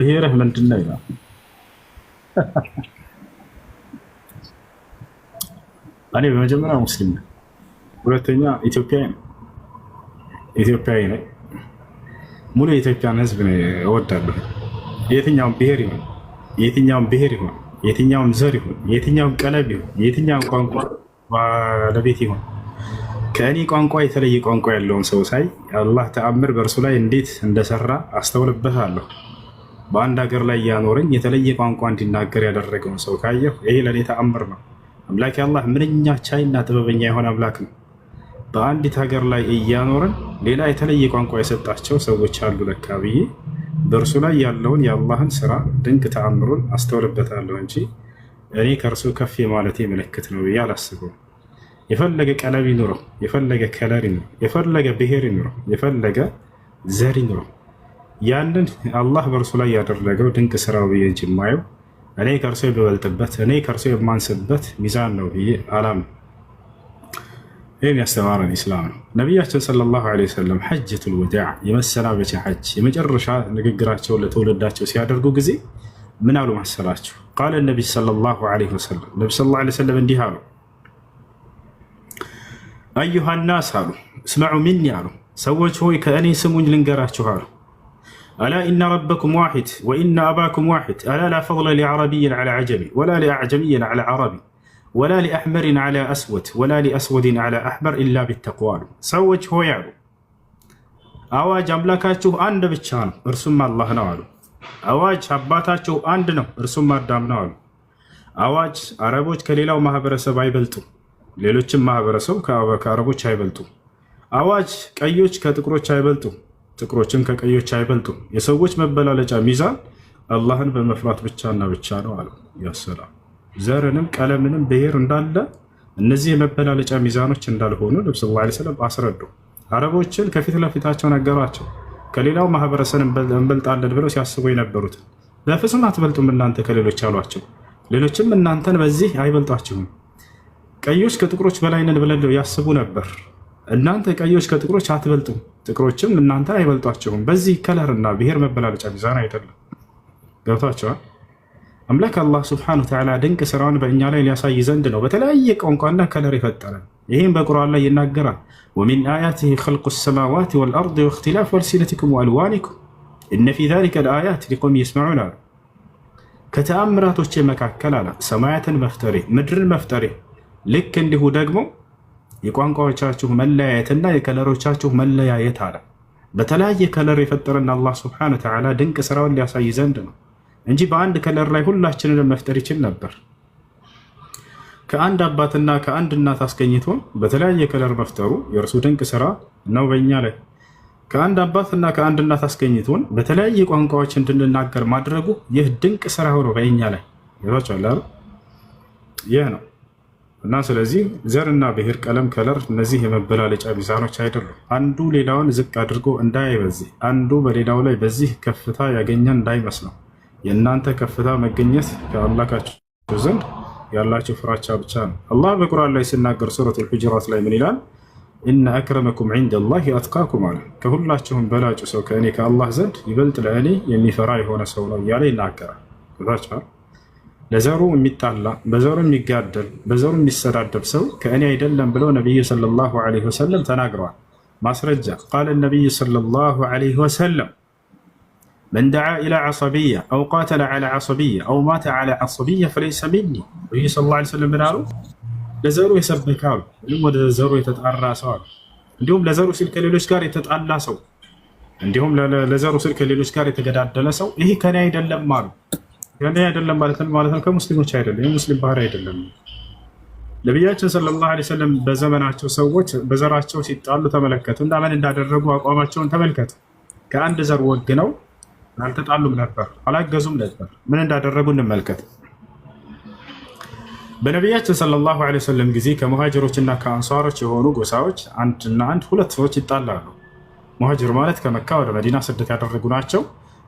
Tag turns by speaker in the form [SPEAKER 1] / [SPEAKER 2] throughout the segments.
[SPEAKER 1] ብሔርህ ምንድን ነው ይላል። እኔ በመጀመሪያ ሙስሊም ነኝ፣ ሁለተኛ ኢትዮጵያዊ ነኝ። ኢትዮጵያዊ ነኝ። ሙሉ የኢትዮጵያን ሕዝብ እወዳለሁ። የትኛውም ብሔር ይሁን፣ የትኛውም ብሔር ይሁን፣ የትኛውም ዘር ይሁን፣ የትኛውም ቀለም ይሁን፣ የትኛውም ቋንቋ ባለቤት ይሁን፣ ከእኔ ቋንቋ የተለየ ቋንቋ ያለውን ሰው ሳይ አላህ ተአምር በእርሱ ላይ እንዴት እንደሰራ አስተውልበታለሁ። በአንድ ሀገር ላይ ያኖረኝ የተለየ ቋንቋ እንዲናገር ያደረገውን ሰው ካየሁ ይሄ ለእኔ ተአምር ነው። አምላክ አላህ ምንኛ ቻይና ጥበበኛ የሆነ አምላክ ነው። በአንዲት ሀገር ላይ እያኖረን ሌላ የተለየ ቋንቋ የሰጣቸው ሰዎች አሉ ለካ ብዬ በእርሱ ላይ ያለውን የአላህን ስራ ድንቅ ተአምሩን አስተውልበታለሁ እንጂ እኔ ከእርሱ ከፍ የማለቴ ምልክት ነው ብዬ አላስበውም። የፈለገ ቀለም ይኑረው፣ የፈለገ color ይኑረው፣ የፈለገ ብሔር ይኑረው፣ የፈለገ ዘር ይኑረው፣ ያንን አላህ በእርሱ ላይ ያደረገው ድንቅ ስራው ብዬ እንጂ የማየው እኔ ከእርሱ የምበልጥበት እኔ ከእርሱ የማንስበት ሚዛን ነው ብዬ አላምንም። ይህን ያስተማረን ኢስላም ነው። ነቢያችን صلى الله عليه وسلم حجة الوداع የመሰናበቻ ሐጅ የመጨረሻ ንግግራቸውን ለትውልዳቸው ሲያደርጉ ጊዜ ምን አሉ መሰላችሁ? قال النبي صلى الله عليه وسلم፣ ነቢ صلى الله عليه وسلم እንዲህ አሉ፣ أيها الناس አሉ፣ اسمعوا مني አሉ፣ ሰዎች ሆይ ከእኔ ስሙኝ ልንገራችሁ አሉ። ألا إن ربكم واحد وإن أباكم واحد ألا لا فضل لعربي على عجمي ولا لأعجمي على عربي ولا لأحمر على أسود ولا لأسود على أحمر إلا بالتقوى አሉ። ሰዎች ሆይ አሉ፣ አዋጅ አምላካችሁ አንድ ብቻ ነው፣ እርሱም አላህ ነው አሉ። አዋጅ አባታችሁ አንድ ነው፣ እርሱም አዳም ነው አሉ። አዋጅ አረቦች ከሌላው ማህበረሰብ አይበልጡም፣ ሌሎችም ማህበረሰብ ከአረቦች አይበልጡም። አዋጅ ቀዮች ከጥቁሮች አይበልጡም፣ ጥቁሮችም ከቀዮች አይበልጡም። የሰዎች መበላለጫ ሚዛን አላህን በመፍራት ብቻና ብቻ ነው አሉ። ያሰላም ዘርንም ቀለምንም ብሔር እንዳለ እነዚህ የመበላለጫ ሚዛኖች እንዳልሆኑ ነቢ صلى الله عليه وسلم አስረዱ። አረቦችን ከፊት ለፊታቸው ነገሯቸው። ከሌላው ማህበረሰብ እንበልጣለን ብለው ሲያስቡ የነበሩትን በፍጹም አትበልጡም እናንተ ከሌሎች አሏቸው። ሌሎችም እናንተን በዚህ አይበልጧችሁም። ቀዮች ከጥቁሮች በላይ ነን ብለን ያስቡ ነበር። እናንተ ቀዮች ከጥቁሮች አትበልጡም፣ ጥቁሮችም እናንተን አይበልጧችሁም። በዚህ color ና ብሔር መበላለጫ ሚዛን አይደለም። ገብቷቸዋል። አምላክ አላህ سبحانه وتعالى ድንቅ ስራውን በእኛ ላይ ሊያሳይ ዘንድ ነው በተለያየ ቋንቋና color የፈጠረን። ይህም በቁርአን ላይ ይናገራል። ومن آياته خلق السماوات والأرض واختلاف ألسنتكم وألوانكم إن في ذلك لآيات لقوم يسمعون አሉ። ከተአምራቶቼ መካከል አለ ሰማያትን መፍጠሬ ምድርን መፍጠሬ፣ ልክ እንዲሁ ደግሞ የቋንቋዎቻችሁ መለያየትና የ color ኦቻችሁ መለያየት አለ። በተለያየ color የፈጠረን አላህ سبحانه وتعالى ድንቅ ስራውን ሊያሳይ ዘንድ ነው እንጂ በአንድ color ላይ ሁላችንንም መፍጠር ይችል ነበር። ከአንድ አባትና ከአንድ እናት አስገኝቶን በተለያየ color መፍጠሩ የእርሱ ድንቅ ስራ ነው በእኛ ላይ። ከአንድ አባትና ከአንድ እናት አስገኝቶን በተለያየ ቋንቋዎች እንድንናገር ማድረጉ ይህ ድንቅ ስራ ሆኖ በእኛ ላይ ይዟቸዋል። ይህ ነው እና ስለዚህ ዘርና ብሔር፣ ቀለም፣ color እነዚህ የመበላለጫ ሚዛኖች አይደሉም። አንዱ ሌላውን ዝቅ አድርጎ እንዳያይ በዚህ አንዱ በሌላው ላይ በዚህ ከፍታ ያገኘ እንዳይመስለው። የእናንተ ከፍታ መገኘት ከአምላካችሁ ዘንድ ያላችሁ ፍራቻ ብቻ ነው። አላህ በቁርአን ላይ ሲናገር ሱረቱል ሁጁራት ላይ ምን ይላል? إن أكرمكم عند الله أتقاكم አለ። ከሁላችሁም በላጩ ሰው ከእኔ ከአላህ ዘንድ ይበልጥ ለእኔ የሚፈራ የሆነ ሰው ነው እያለ ይናገራል። ለዘሩ የሚጣላ፣ በዘሩ የሚጋደል፣ በዘሩ የሚሰዳደብ ሰው ከእኔ አይደለም ብለው ነቢዩ صلى الله عليه وسلم ተናግረዋል። ማስረጃ قال النبي صلى الله عليه وسلم من دعا إلى عصبية أو قاتل على عصبية أو مات على عصبية فليس مني። ነቢዩ صلى الله عليه وسلم ምን አሉ? ለዘሩ የሰበከ አሉ፣ ወይም ወደ ዘሩ የተጣራ ሰው አሉ። እንዲሁም ለዘሩ ሲል ከሌሎች ጋር የተጣላ ሰው፣ እንዲሁም ለዘሩ ሲል ከሌሎች ጋር የተገዳደለ ሰው ይህ ከኔ አይደለም አሉ። ከኔ አይደለም ማለት ማለት ነው፣ ከሙስሊሞች አይደለም፣ የሙስሊም ባህሪ አይደለም። ነቢያችን صلى الله عليه وسلم በዘመናቸው ሰዎች በዘራቸው ሲጣሉ ተመለከቱ እና ምን እንዳደረጉ አቋማቸውን ተመልከቱ። ከአንድ ዘር ወግነው አልተጣሉም ነበር፣ አላገዙም ነበር። ምን እንዳደረጉ እንመልከት። በነቢያችን صلى الله عليه وسلم ጊዜ ከሙሃጅሮችና ከአንሷሮች የሆኑ ጎሳዎች አንድና አንድ ሁለት ሰዎች ይጣላሉ። ሙሃጅር ማለት ከመካ ወደ መዲና ስደት ያደረጉ ናቸው።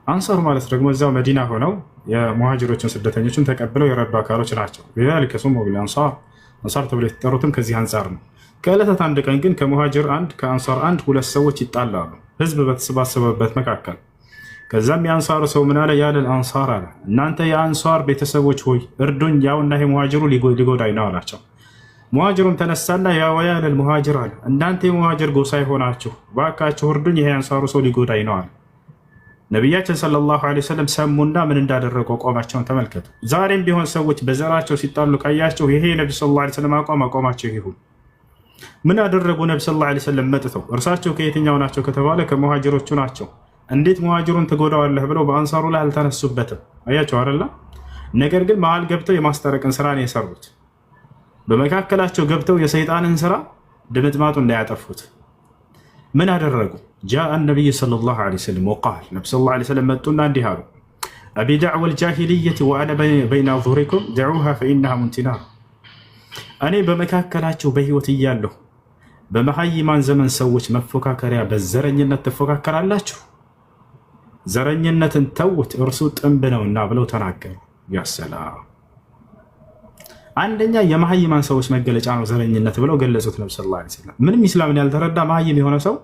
[SPEAKER 1] አንሷር ማለት ደግሞ እዚያው መዲና ሆነው የሙሃጅሮችን ስደተኞችን ተቀብለው የረዱ አካሎች ናቸው። لذلك سموا بالأنصار፣ አንሷር ተብለው የተጠሩትም ከዚህ አንጻር ነው። ከዕለታት አንድ ቀን ግን ከሙሃጅር አንድ ከአንሷር አንድ ሁለት ሰዎች ይጣላሉ፣ ህዝብ በተሰባሰበበት መካከል። ከዛም የአንሳሩ ሰው ምን አለ? يا للأنصار አለ፣ እናንተ የአንሳር ቤተሰቦች ሆይ እርዱኝ፣ ያውና ይሄ ሙሃጅሩ ሊጎዳኝ ነው አላቸው። ሙሃጅሩም ተነሳና يا ويا للمهاجر አለ፣ እናንተ የሙሃጅር ጎሳ የሆናችሁ እባካችሁ እርዱኝ፣ ይሄ የአንሳሩ ሰው ሊጎዳኝ ነው አለ። ነቢያችን صلى الله عليه وسلم ሰሙና ምን እንዳደረጉ አቋማቸውን ተመልከቱ። ዛሬም ቢሆን ሰዎች በዘራቸው ሲጣሉ ካያቸው ይሄ ነቢ صلى الله عليه وسلم አቋም አቋማቸው ይሁን። ምን አደረጉ? ነቢ صلى الله عليه وسلم መጥተው እርሳቸው ከየትኛው ናቸው ከተባለ ከሙሃጅሮቹ ናቸው። እንዴት ሙሃጅሩን ትጎዳዋለህ ብለው በአንሳሩ ላይ አልተነሱበትም። አያቸው አይደለ? ነገር ግን መሀል ገብተው የማስታረቅን ስራ ነው የሰሩት። በመካከላቸው ገብተው የሰይጣንን ስራ ድምጥማጡ እንዳያጠፉት ምን አደረጉ? جاء النبي صلى الله عليه وسلم وقال ነቢ صلى الله عليه وسلم መጡና እንዲህ አሉ፣ أبدعوى الجاهلية وأنا بين أظهركم دعوها فإنها منتنة። እኔ በመካከላቸው በህይወት እያለሁ በመሀይማን ዘመን ሰዎች መፎካከሪያ በዘረኝነት ትፎካከራላችሁ? ዘረኝነትን ተዉት፣ እርሱ ጥንብ ነውና ብለው ተናገሩ። يا سلام! አንደኛ የመሀይማን ሰዎች መገለጫ ነው ዘረኝነት ብለው ገለጹት። ነቢ صلى الله عليه وسلم ምንም ኢስላምን ያልተረዳ መሀይም የሆነ ሰው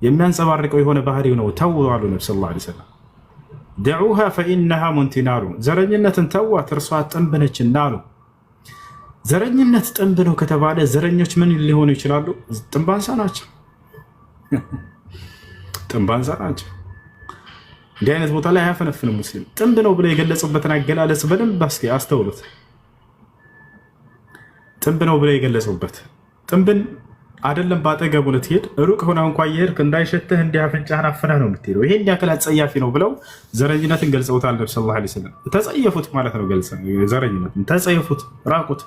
[SPEAKER 1] የሚያንጸባርቀው የሆነ ባህሪው ነው። ተው አሉ ነቢ صلى الله عليه وسلم። دعوها فإنها منتنة አሉ። ዘረኝነትን ተዋት እርሷ ጥንብ ነችና አሉ። ዘረኝነት ጥንብ ነው ከተባለ ዘረኞች ምን ሊሆኑ ይችላሉ? ጥንብ አንሳ ናቸው። ጥንብ አንሳ ናቸው። እንዲህ አይነት ቦታ ላይ አያፈነፍንም ሙስሊም። ጥንብ ነው ብለው የገለጹበትን አገላለጽ በደንብ አስተውሉት። ጥንብ ነው ብለው የገለጹበት ጥንብን አይደለም በአጠገቡ ልትሄድ ሩቅ ሆነ እንኳ እየሄድክ እንዳይሸትህ እንዲህ አፍንጫህን አፍነህ ነው የምትሄደው። ይሄን ያክል አጸያፊ ነው ብለው ዘረኝነትን ገልጸውታል። ነብ صلى الله عليه وسلم ተጸየፉት ማለት ነው። ዘረኝነትን ተጸየፉት፣ ራቁት።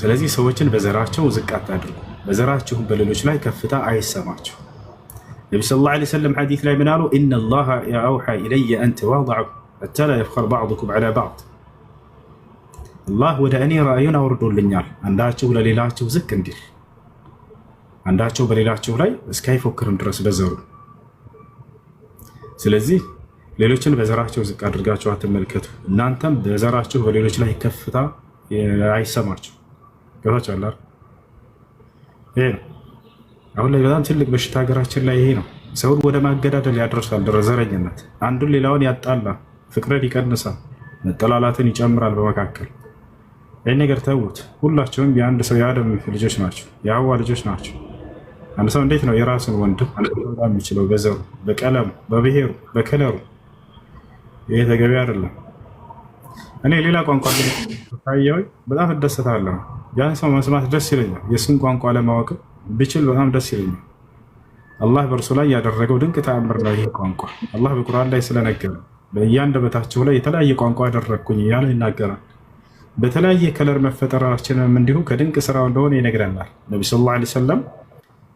[SPEAKER 1] ስለዚህ ሰዎችን በዘራቸው ዝቅ አታድርጉ፣ በዘራችሁም በሌሎች ላይ ከፍታ አይሰማችሁ። ነቢ صلى الله عليه وسلم ሐዲስ ላይ ምን አሉ? إن الله أوحى إلي أن تواضعوا حتى لا يفخر بعضكم على بعض። አላህ ወደ እኔ ራእዩን አውርዶልኛል፣ አንዳችሁ ለሌላችሁ ዝቅ እንዲል፣ አንዳችሁ በሌላችሁ ላይ እስካይፎክርም ድረስ በዘሩ። ስለዚህ ሌሎችን በዘራቸው ዝቅ አድርጋችሁ አትመልከቱ፣ እናንተም በዘራችሁ በሌሎች ላይ ከፍታ አይሰማችሁ። ገብታችኋል? ይሄ ነው አሁን ላይ በጣም ትልቅ በሽታ ሀገራችን ላይ ይሄ ነው። ሰውን ወደ ማገዳደል ያደርሳል። ዘረኝነት አንዱን ሌላውን ያጣላል፣ ፍቅርን ይቀንሳል፣ መጠላላትን ይጨምራል በመካከል። ይህን ነገር ተዉት። ሁላቸውም የአንድ ሰው የአደም ልጆች ናቸው፣ የሐዋ ልጆች ናቸው። አንድ ሰው እንዴት ነው የራሱን ወንድም የሚችለው? በዘሩ፣ በቀለሙ፣ በብሔሩ፣ በከለሩ። ይሄ ተገቢ አይደለም። እኔ ሌላ ቋንቋ ካየሁኝ በጣም እደሰታለሁ። ያን ሰው መስማት ደስ ይለኛል። የእሱን ቋንቋ ለማወቅ ብችል በጣም ደስ ይለኛል። አላህ በእርሱ ላይ ያደረገው ድንቅ ተአምር ነው ይህ ቋንቋ። አላህ በቁርአን ላይ ስለነገረ በእያንደበታችሁ ላይ የተለያየ ቋንቋ አደረግኩኝ እያለ ይናገራል። በተለያየ color መፈጠራችንም እንዲሁ ከድንቅ ስራው እንደሆነ ይነግረናል። ነቢ صلى الله عليه وسلم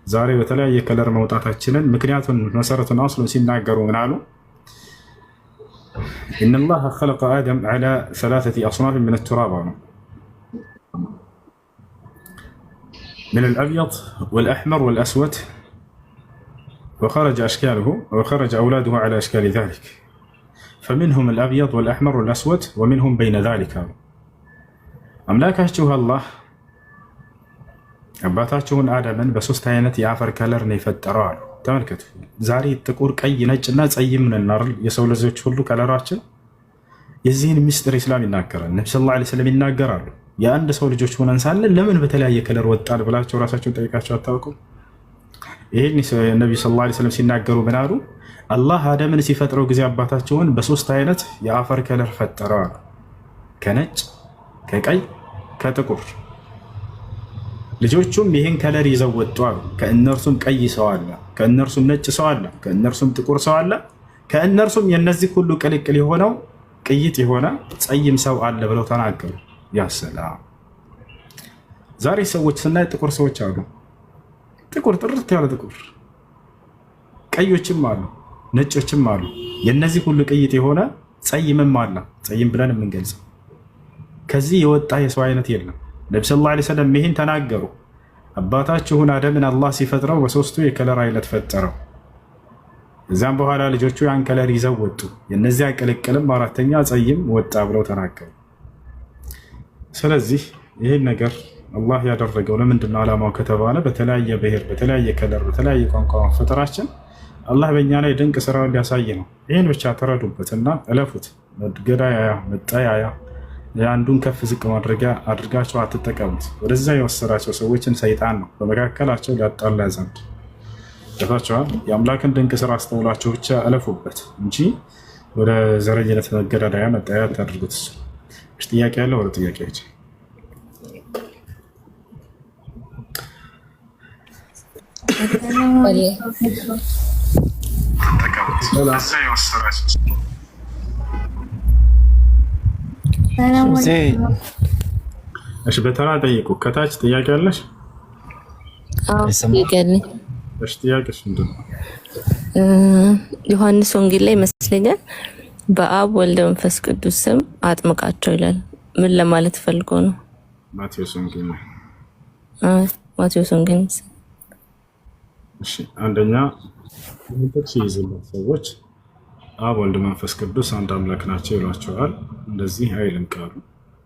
[SPEAKER 1] ዛሬ በተለያየ color መውጣታችንን ምክንያቱን መሰረቱን አስሉን ሲናገሩ ምን አሉ? إن الله خلق آدم على ثلاثة أصناف من التراب አሉ من الأبيض والأحمر والأسود وخرج أشكاله وخرج أولاده على أشكال ذلك فمنهم الأبيض والأحمر والأسود ومنهم بين ذلك አሉ። አምላካችሁ አላህ አባታችሁን አደምን በሶስት አይነት የአፈር color ነው የፈጠረው አሉ። ተመልከቱ፣ ዛሬ ጥቁር፣ ቀይ፣ ነጭ እና ጸይም ነን አይደል? የሰው ልጆች ሁሉ color ኣችን። የዚህን ሚስጥር ኢስላም ይናገራል። ነቢ صلى الله عليه وسلم ይናገራሉ። የአንድ ሰው ልጆች ሆነን ሳለን ለምን በተለያየ color ወጣን ብላቸው ራሳቸውን ጠይቃቸው አታውቁም? ይህን ነቢ صلى الله عليه وسلم ሲናገሩ ምን አሉ? አላህ አደምን ሲፈጥረው ጊዜ አባታቸውን በሶስት አይነት የአፈር color ፈጠረው አሉ። ከነጭ፣ ከቀይ፣ ከጥቁር። ልጆቹም ይህን color ይዘው ወጡ አሉ። ከእነርሱም ቀይ ሰው አለ፣ ከእነርሱም ነጭ ሰው አለ፣ ከእነርሱም ጥቁር ሰው አለ፣ ከእነርሱም የእነዚህ ሁሉ ቅልቅል የሆነው ቅይጥ የሆነ ጸይም ሰው አለ ብለው ተናገሩ። يا سلام! ዛሬ ሰዎች ስናይ ጥቁር ሰዎች አሉ፣ ጥቁር ጥርት ያለ ጥቁር፣ ቀዮችም አሉ፣ ነጮችም አሉ። የእነዚህ ሁሉ ቅይጥ የሆነ ጸይምም አለ፣ ጸይም ብለን የምንገልጸው ከዚህ የወጣ የሰው አይነት የለም። ነቢ صلى الله عليه وسلم ይህን ተናገሩ። አባታችሁን አደምን አላህ ሲፈጥረው በሶስቱ የ color አይነት ፈጠረው። እዚያም በኋላ ልጆቹ ያን color ይዘው ወጡ። የእነዚያ ቅልቅልም አራተኛ ጸይም ወጣ ብለው ተናገሩ። ስለዚህ ይህን ነገር አላህ ያደረገው ለምንድን ነው ዓላማው ከተባለ በተለያየ ብሔር፣ በተለያየ color፣ በተለያየ ቋንቋ መፈጠራችን አላህ በእኛ ላይ ድንቅ ስራውን ሊያሳይ ነው። ይህን ብቻ ተረዱበትና እለፉት። መገዳያ፣ መጠያያ፣ የአንዱን ከፍ ዝቅ ማድረጊያ አድርጋቸው አትጠቀሙት። ወደዛ የወሰዳቸው ሰዎችን ሰይጣን ነው በመካከላቸው ሊያጣላ ዘንድ ገብቷቸዋል። የአምላክን ድንቅ ስራ አስተውላቸው ብቻ እለፉበት እንጂ ወደ ዘረኝነት መገዳደያ መጠያ አታድርጉት። እሱ ጥያቄ ያለው ወደ ጥያቄዎች። እሺ፣ በተራ ጠይቁ። ከታች ጥያቄ አለሽ? እሺ፣ ጥያቄሽ ምንድን ነው?
[SPEAKER 2] ዮሐንስ ወንጌል ላይ ይመስለኛል በአብ ወልደ መንፈስ ቅዱስ ስም አጥምቃቸው ይላል። ምን ለማለት ፈልጎ ነው?
[SPEAKER 1] ማቴዎስ ወንጌል ላይ።
[SPEAKER 2] ማቴዎስ ወንጌል።
[SPEAKER 1] እሺ፣ አንደኛ ጥቅስ ይይዝለት ሰዎች አብ ወልድ መንፈስ ቅዱስ አንድ አምላክ ናቸው ይሏቸዋል። እንደዚህ አይልም ቃሉ።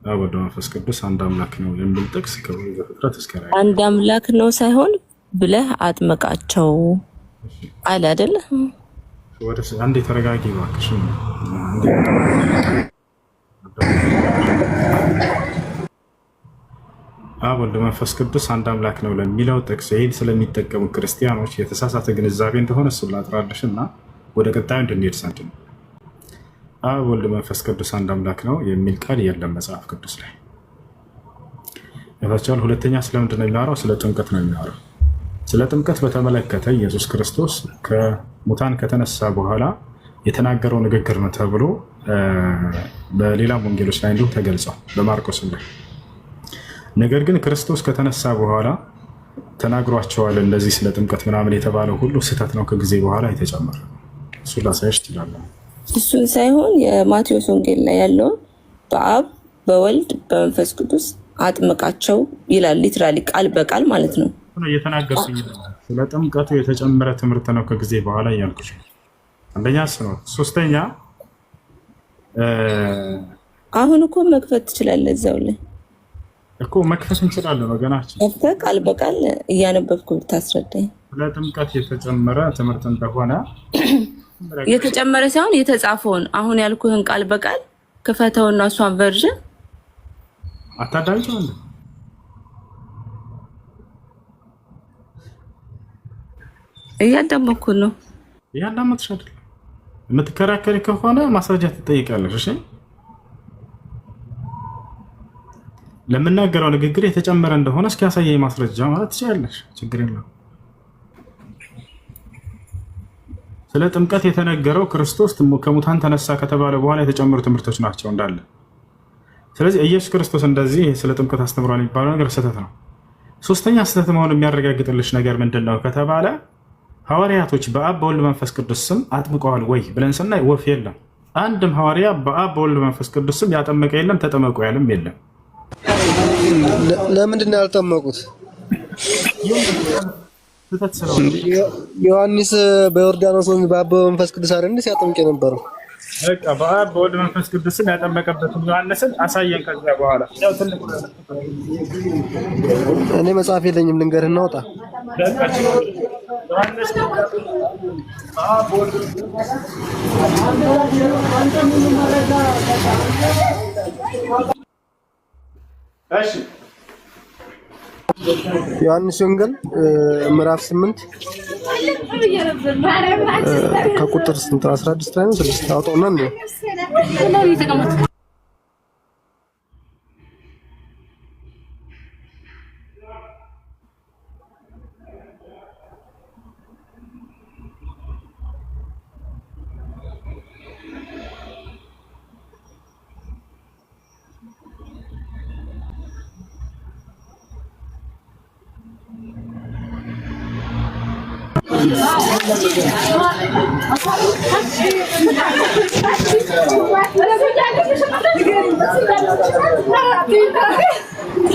[SPEAKER 1] አብ ወልድ መንፈስ ቅዱስ አንድ አምላክ ነው የሚል ጥቅስ ከዘፍጥረት እስከ ራዕይ
[SPEAKER 2] አንድ አምላክ ነው ሳይሆን ብለህ አጥምቃቸው አለ አይደለ?
[SPEAKER 1] ወደ አንድ የተረጋጊ እባክሽ። አብ ወልድ መንፈስ ቅዱስ አንድ አምላክ ነው ለሚለው ጥቅስ ይህን ስለሚጠቀሙ ክርስቲያኖች የተሳሳተ ግንዛቤ እንደሆነ እሱን ላጥራልሽ እና ወደ ቀጣዩ እንድንሄድ ዘንድ ነው። አብ ወልድ መንፈስ ቅዱስ አንድ አምላክ ነው የሚል ቃል የለም መጽሐፍ ቅዱስ ላይ ታቸዋል። ሁለተኛ ስለምንድን ነው የሚያወራው? ስለ ጥምቀት ነው የሚያወራው። ስለ ጥምቀት በተመለከተ ኢየሱስ ክርስቶስ ከሙታን ከተነሳ በኋላ የተናገረው ንግግር ነው ተብሎ በሌላም ወንጌሎች ላይ እንዲሁ ተገልጿል፣ በማርቆስም ላይ። ነገር ግን ክርስቶስ ከተነሳ በኋላ ተናግሯቸዋል። እንደዚህ ስለ ጥምቀት ምናምን የተባለው ሁሉ ስህተት ነው፣ ከጊዜ በኋላ የተጨመረ ነው። እሱን ላሳየሽ እችላለሁ።
[SPEAKER 2] እሱን ሳይሆን የማቴዎስ ወንጌል ላይ ያለውን በአብ በወልድ በመንፈስ ቅዱስ አጥምቃቸው ይላል። Literally ቃል በቃል ማለት ነው።
[SPEAKER 1] እየተናገርኩኝ ስለ ጥምቀቱ የተጨመረ ትምህርት ነው ከጊዜ በኋላ እያልኩሽ ነው። አንደኛ እሱ ነው። ሶስተኛ
[SPEAKER 2] አሁን እኮ መክፈት ትችላለህ። እዛው ላይ
[SPEAKER 1] እኮ መክፈት እንችላለን ወገናችን።
[SPEAKER 2] ከፍተህ ቃል በቃል እያነበብኩ ብታስረዳኝ።
[SPEAKER 1] ስለ ጥምቀት የተጨመረ ትምህርት እንደሆነ
[SPEAKER 2] የተጨመረ ሳይሆን የተጻፈውን አሁን ያልኩህን ቃል በቃል ክፈተውና እሷን version
[SPEAKER 1] አታዳምጪው እንዴ?
[SPEAKER 2] እያዳመኩ ነው።
[SPEAKER 1] እያዳመጥሽ አይደለም። የምትከራከሪ ከሆነ ማስረጃ ትጠይቃለሽ። እሺ፣ ለምናገረው ንግግር የተጨመረ እንደሆነ እስኪያሳየኝ ማስረጃ ማለት ትችላለሽ። ችግር የለውም። ስለ ጥምቀት የተነገረው ክርስቶስ ከሙታን ተነሳ ከተባለ በኋላ የተጨመሩ ትምህርቶች ናቸው እንዳለ። ስለዚህ ኢየሱስ ክርስቶስ እንደዚህ ስለ ጥምቀት አስተምሯል የሚባለው ነገር ስህተት ነው። ሶስተኛ ስህተት መሆኑ የሚያረጋግጥልሽ ነገር ምንድን ነው ከተባለ ሐዋርያቶች በአብ በወልድ መንፈስ ቅዱስ ስም አጥምቀዋል ወይ ብለን ስናይ ወፍ የለም። አንድም ሐዋርያ በአብ በወልድ መንፈስ ቅዱስ ስም ያጠመቀ የለም፣ ተጠመቁ ያለም የለም።
[SPEAKER 3] ለምንድን ነው ያልጠመቁት?
[SPEAKER 1] ስህተት ስለሆነ።
[SPEAKER 3] ዮሐንስ በዮርዳኖስ ወንዝ በአብ በመንፈስ ቅዱስ አይደል እንዴ ሲያጠምቅ የነበረው?
[SPEAKER 1] በቃ በአብ በወልድ መንፈስ ቅዱስ ስም ያጠመቀበትን ዮሐንስን አሳየን። ከዚያ በኋላ ያው ትልቁ
[SPEAKER 3] እኔ መጽሐፍ የለኝም፣ ልንገርህ እናውጣ።
[SPEAKER 1] በቃ ዮሐንስ በአብ በወልድ እሺ
[SPEAKER 3] ዮሐንስ ወንጌል ምዕራፍ 8 ከቁጥር ስንት 16 ላይ ነው? 6 አውጣውና እንዴ።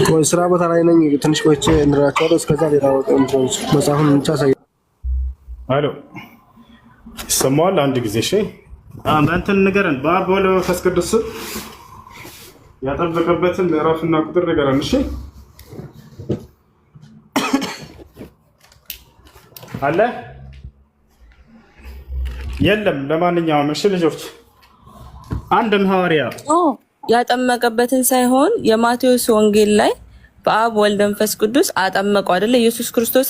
[SPEAKER 3] ቆይ ስራ ቦታ ላይ ነኝ፣ ትንሽ ቆይቼ እንድራቸዋለሁ። እስከዛ ሌላ መጽሐፉን ብቻ ሳይ
[SPEAKER 1] አሎ ይሰማዋል። አንድ ጊዜ እሺ፣ በእንትን ንገረን። በአብ በወልድ በመንፈስ ቅዱስ ስም ያጠበቀበትን ምዕራፍና ቁጥር ንገረን። እሺ። አለ የለም። ለማንኛውም እሺ ልጆች፣ አንድም ሐዋርያ
[SPEAKER 2] ያጠመቀበትን ሳይሆን የማቴዎስ ወንጌል ላይ በአብ ወልድ መንፈስ ቅዱስ አጠመቀው አይደለ? ኢየሱስ ክርስቶስ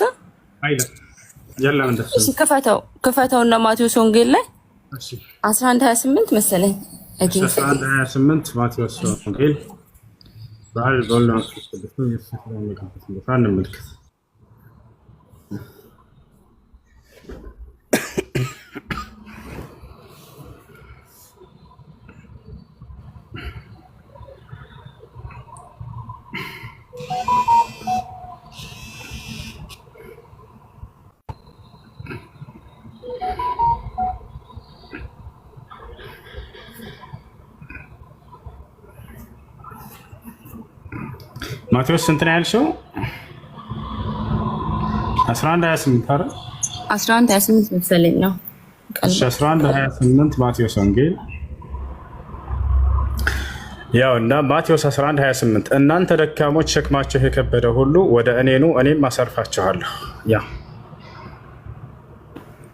[SPEAKER 1] አይደለም። የለም እንደሱ።
[SPEAKER 2] እሺ ክፈተው ክፈተውና ማቴዎስ ወንጌል ላይ 11:28 መሰለኝ።
[SPEAKER 1] 11:28 ማቴዎስ ወንጌል በአብ በወልድ በመንፈስ ቅዱስ ኢየሱስ የተጠመቀበትን ቦታ እንመልከት። ማቴዎስ ስንት ነው ያልሽው? 11:28 አይደል?
[SPEAKER 2] 11:28 መሰለኝ ነው።
[SPEAKER 1] እሺ 11:28 ማቴዎስ ወንጌል ያው እና ማቴዎስ 11:28 እናንተ ደካሞች ሸክማችሁ የከበደ ሁሉ ወደ እኔ ኑ እኔም አሳርፋችኋለሁ። ያ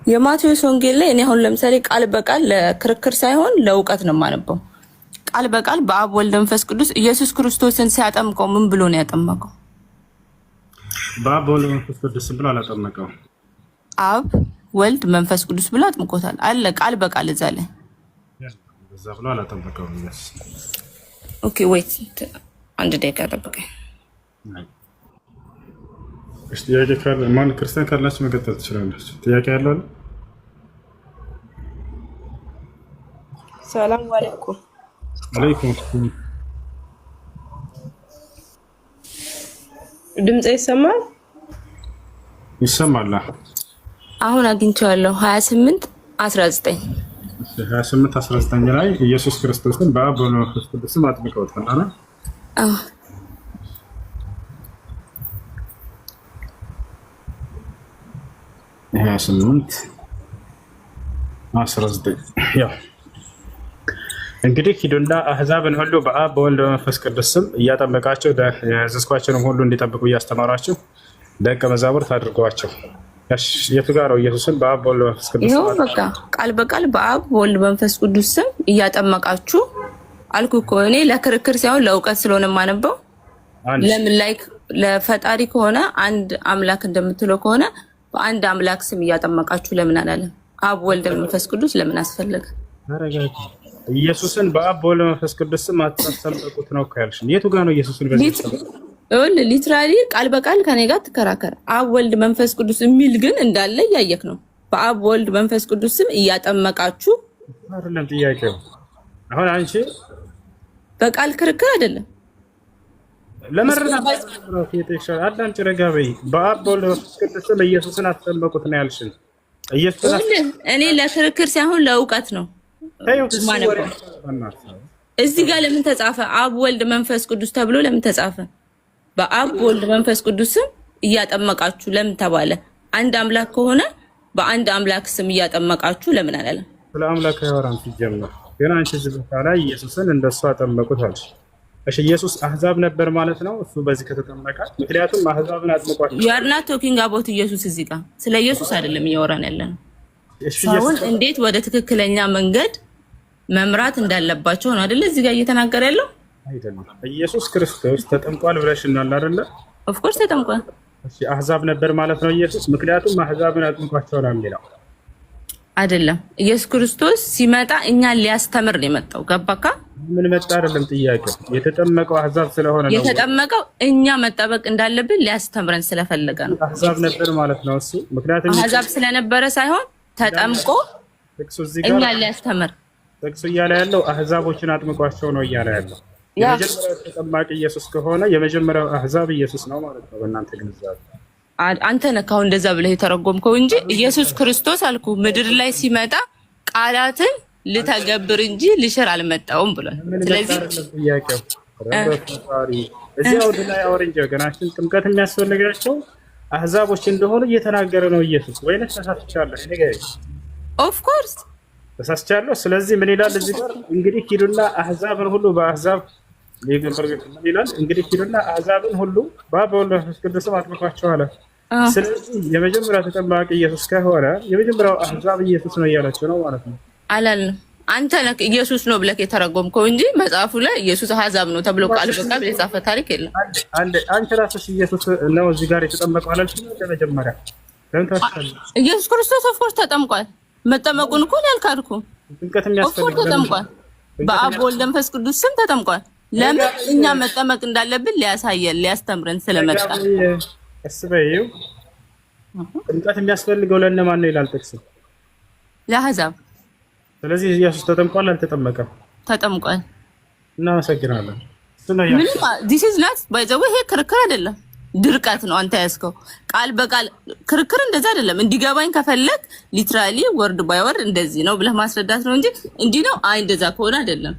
[SPEAKER 2] የማቴዎስ ወንጌል ላይ እኔ አሁን ለምሳሌ ቃል በቃል ለክርክር ሳይሆን ለእውቀት ነው የማነበው። ቃል በቃል በአብ ወልድ መንፈስ ቅዱስ ኢየሱስ ክርስቶስን ሲያጠምቀው ምን ብሎ ነው ያጠመቀው?
[SPEAKER 1] በአብ በወልድ መንፈስ ቅዱስ ብሎ አላጠመቀው።
[SPEAKER 2] አብ ወልድ መንፈስ ቅዱስ ብሎ አጥምቆታል አለ ቃል በቃል እዛ ላይ።
[SPEAKER 1] በዛ ብሎ አላጠመቀውም ኢየሱስ።
[SPEAKER 2] Okay wait፣ አንድ ደቂቃ ጠብቀኝ።
[SPEAKER 1] እሺ ጥያቄ ካለ ማን ክርስቲያን ካላችሁ መቀጠል ትችላላችሁ። ጥያቄ ያለው አለ?
[SPEAKER 4] ሰላም አለይኩም።
[SPEAKER 1] አለይኩም ሰላም።
[SPEAKER 4] ድምፅ ይሰማል?
[SPEAKER 1] ይሰማል።
[SPEAKER 2] አሁን አግኝቼዋለሁ። 28:19።
[SPEAKER 1] 28:19 ላይ ኢየሱስ ክርስቶስን በአብ በወልድ በመንፈስ ቅዱስም አጥምቀውታል አይደል?
[SPEAKER 2] አዎ።
[SPEAKER 1] 28:19 ያው እንግዲህ ሂዱና አህዛብን ሁሉ በአብ በወልድ በመንፈስ ቅዱስ ስም እያጠመቃቸው ያዘዝኳቸውንም ሁሉ እንዲጠብቁ እያስተማራችሁ ደቀ መዛሙርት አድርጓቸው። የቱ ጋር ነው ኢየሱስን በአብ በወልድ በመንፈስ ቅዱስ
[SPEAKER 2] ይኸው
[SPEAKER 1] ስም?
[SPEAKER 2] በቃ ቃል በቃል በአብ በወልድ በመንፈስ ቅዱስ ስም እያጠመቃችሁ አልኩ እኮ። እኔ ለክርክር ሳይሆን ለእውቀት ስለሆነ የማነበው።
[SPEAKER 1] አንድ
[SPEAKER 2] ለምን like ለፈጣሪ ከሆነ አንድ አምላክ እንደምትለው ከሆነ በአንድ አምላክ ስም እያጠመቃችሁ ለምን አላለም? አብ ወልድ መንፈስ ቅዱስ ለምን አስፈለገ?
[SPEAKER 1] ተረጋጊ። ኢየሱስን በአብ በወልድ በመንፈስ ቅዱስ ስም አታጠምቁት ነው እኮ ያልሽን። የቱ ጋር ነው ኢየሱስን በዚህ ያጠመቁት?
[SPEAKER 2] ይኸውልህ literally ቃል በቃል ከኔ ጋር ትከራከር። አብ ወልድ መንፈስ ቅዱስ የሚል ግን እንዳለ እያየክ ነው። በአብ ወልድ መንፈስ ቅዱስ ስም እያጠመቃችሁ
[SPEAKER 1] አይደለም ጥያቄው። አሁን አንቺ
[SPEAKER 2] በቃል ክርክር አይደለም።
[SPEAKER 1] ለመረዳት አዳምጪ፣ ረጋ በይ። በአብ በወልድ በመንፈስ ቅዱስ ስም ኢየሱስን አትጠመቁት ነው ያልሽን። ኢየሱስን
[SPEAKER 2] ይኸውልህ እኔ ለክርክር ሳይሆን ለእውቀት ነው
[SPEAKER 1] ተይው፣ እሱ ወሬ
[SPEAKER 2] ማነበው። እዚህ ጋር ለምን ተጻፈ? አብ ወልድ መንፈስ ቅዱስ ተብሎ ለምን ተጻፈ? በአብ ወልድ መንፈስ ቅዱስ ስም እያጠመቃችሁ ለምን ተባለ? አንድ አምላክ ከሆነ በአንድ አምላክ ስም እያጠመቃችሁ ለምን አላለም?
[SPEAKER 1] ስለ አምላክ አያወራም ሲጀመር። ግን አንቺ እዚህ ቦታ ላይ ኢየሱስን እንደሱ አጠመቁት አልሽ። እሺ ኢየሱስ አህዛብ ነበር ማለት ነው እሱ በዚህ ከተጠመቀ? ምክንያቱም አህዛብን አጥምቋቸው።
[SPEAKER 2] You are not talking about ኢየሱስ። እዚህ ጋር ስለ ኢየሱስ አይደለም እያወራን ያለ ነው።
[SPEAKER 1] እሺ
[SPEAKER 2] ሰውን
[SPEAKER 1] ኢየሱስ
[SPEAKER 2] እንዴት ወደ ትክክለኛ መንገድ መምራት እንዳለባቸው ነው አይደለ? እዚህ ጋር እየተናገረ ያለው።
[SPEAKER 1] አይደለም ኢየሱስ ክርስቶስ ተጠምቋል ብለሽናል አይደለ?
[SPEAKER 2] Of course ተጠምቋል።
[SPEAKER 1] እሺ አህዛብ ነበር ማለት ነው ኢየሱስ? ምክንያቱም አህዛብን አጥምቋቸው ነው የሚለው።
[SPEAKER 2] አይደለም፣ ኢየሱስ ክርስቶስ ሲመጣ እኛን ሊያስተምር ነው የመጣው። ገባካ?
[SPEAKER 1] ምን መጣ አይደለም ጥያቄው። የተጠመቀው አህዛብ ስለሆነ ነው።
[SPEAKER 2] የተጠመቀው እኛ መጠበቅ እንዳለብን ሊያስተምረን ስለፈለገ ነው።
[SPEAKER 1] አህዛብ ነበር ማለት ነው እሱ። ምክንያቱም
[SPEAKER 2] አህዛብ ስለነበረ ሳይሆን ተጠምቆ
[SPEAKER 1] ጥቅሱ እዚህ ጋር
[SPEAKER 2] እኛን ሊያስተምር።
[SPEAKER 1] ጥቅሱ እያለ ያለው አህዛቦችን አጥምቋቸው ነው እያለ ያለው።
[SPEAKER 2] ያ
[SPEAKER 1] የመጀመሪያው ተጠማቂ ኢየሱስ ከሆነ የመጀመሪያው አህዛብ ኢየሱስ ነው ማለት ነው በእናንተ ግንዛቤ።
[SPEAKER 2] አንተ ነህ አሁን እንደዛ ብለህ የተረጎምከው እንጂ ኢየሱስ ክርስቶስ አልኩ ምድር ላይ ሲመጣ ቃላትን ልተገብር እንጂ ልሽር አልመጣውም ብሏል።
[SPEAKER 1] ምን መጣ
[SPEAKER 2] ስለዚህ
[SPEAKER 1] አይደለም ጥያቄው። ኧረ በፈጣሪ እዚህ አውድ ላይ አውር እንጂ ወገናችን፣ ጥምቀት የሚያስፈልጋቸው አህዛቦች እንደሆኑ እየተናገረ ነው ኢየሱስ። ወይንስ ተሳስቻለሁ? ንገሪኝ።
[SPEAKER 2] Of course.
[SPEAKER 1] ተሳስቻለሁ። ስለዚህ ምን ይላል እዚህ ጋር? እንግዲህ ሂዱና አህዛብን ሁሉ በአህዛብ ምን ይላል? እንግዲህ ሂዱና አህዛብን ሁሉ በአብ በወልድ በመንፈስ ቅዱስም አጥምቋቸው አለ። ስለዚህ የመጀመሪያው ተጠማቂ ኢየሱስ ከሆነ የመጀመሪያው አህዛብ ኢየሱስ ነው እያላቸው ነው ማለት ነው።
[SPEAKER 2] አላልንም። አንተ ነህ ኢየሱስ ነው ብለህ የተረጎምከው እንጂ መጽሐፉ ላይ ኢየሱስ አህዛብ ነው ተብሎ ቃል በቃል የተጻፈ ታሪክ የለም።
[SPEAKER 1] አንቺ ራስሽ ኢየሱስ ነው እዚህ ጋር የተጠመቀው አላልሽም? ለመጀመሪያ ለምን ታስታለሽ?
[SPEAKER 2] ኢየሱስ ክርስቶስ of course ተጠምቋል። መጠመቁን እኮ እኔ አልካድኩም።
[SPEAKER 1] ጥምቀት
[SPEAKER 2] of course
[SPEAKER 1] የሚያስፈልግ
[SPEAKER 2] ተጠምቋል። በአብ ወልድ መንፈስ ቅዱስ ስም ተጠምቋል። ለምን እኛ መጠመቅ እንዳለብን ሊያሳየን ሊያስተምረን ስለመጣ።
[SPEAKER 1] ቀስ በይው። ጥምቀት የሚያስፈልገው ለእነማን ነው ይላል ጥቅሱ።
[SPEAKER 2] ለአህዛብ።
[SPEAKER 1] ስለዚህ ኢየሱስ ተጠምቋል አልተጠመቀም?
[SPEAKER 2] ተጠምቋል።
[SPEAKER 1] እናመሰግናለን።
[SPEAKER 2] ምንም this is not by the way፣ ይሄ ክርክር አይደለም፣ ድርቀት ነው። አንተ ያዝከው ቃል በቃል ክርክር እንደዛ አይደለም። እንዲገባኝ ከፈለግ literally word by word እንደዚህ ነው ብለህ ማስረዳት ነው እንጂ እንዲህ ነው አይ እንደዛ ከሆነ አይደለም።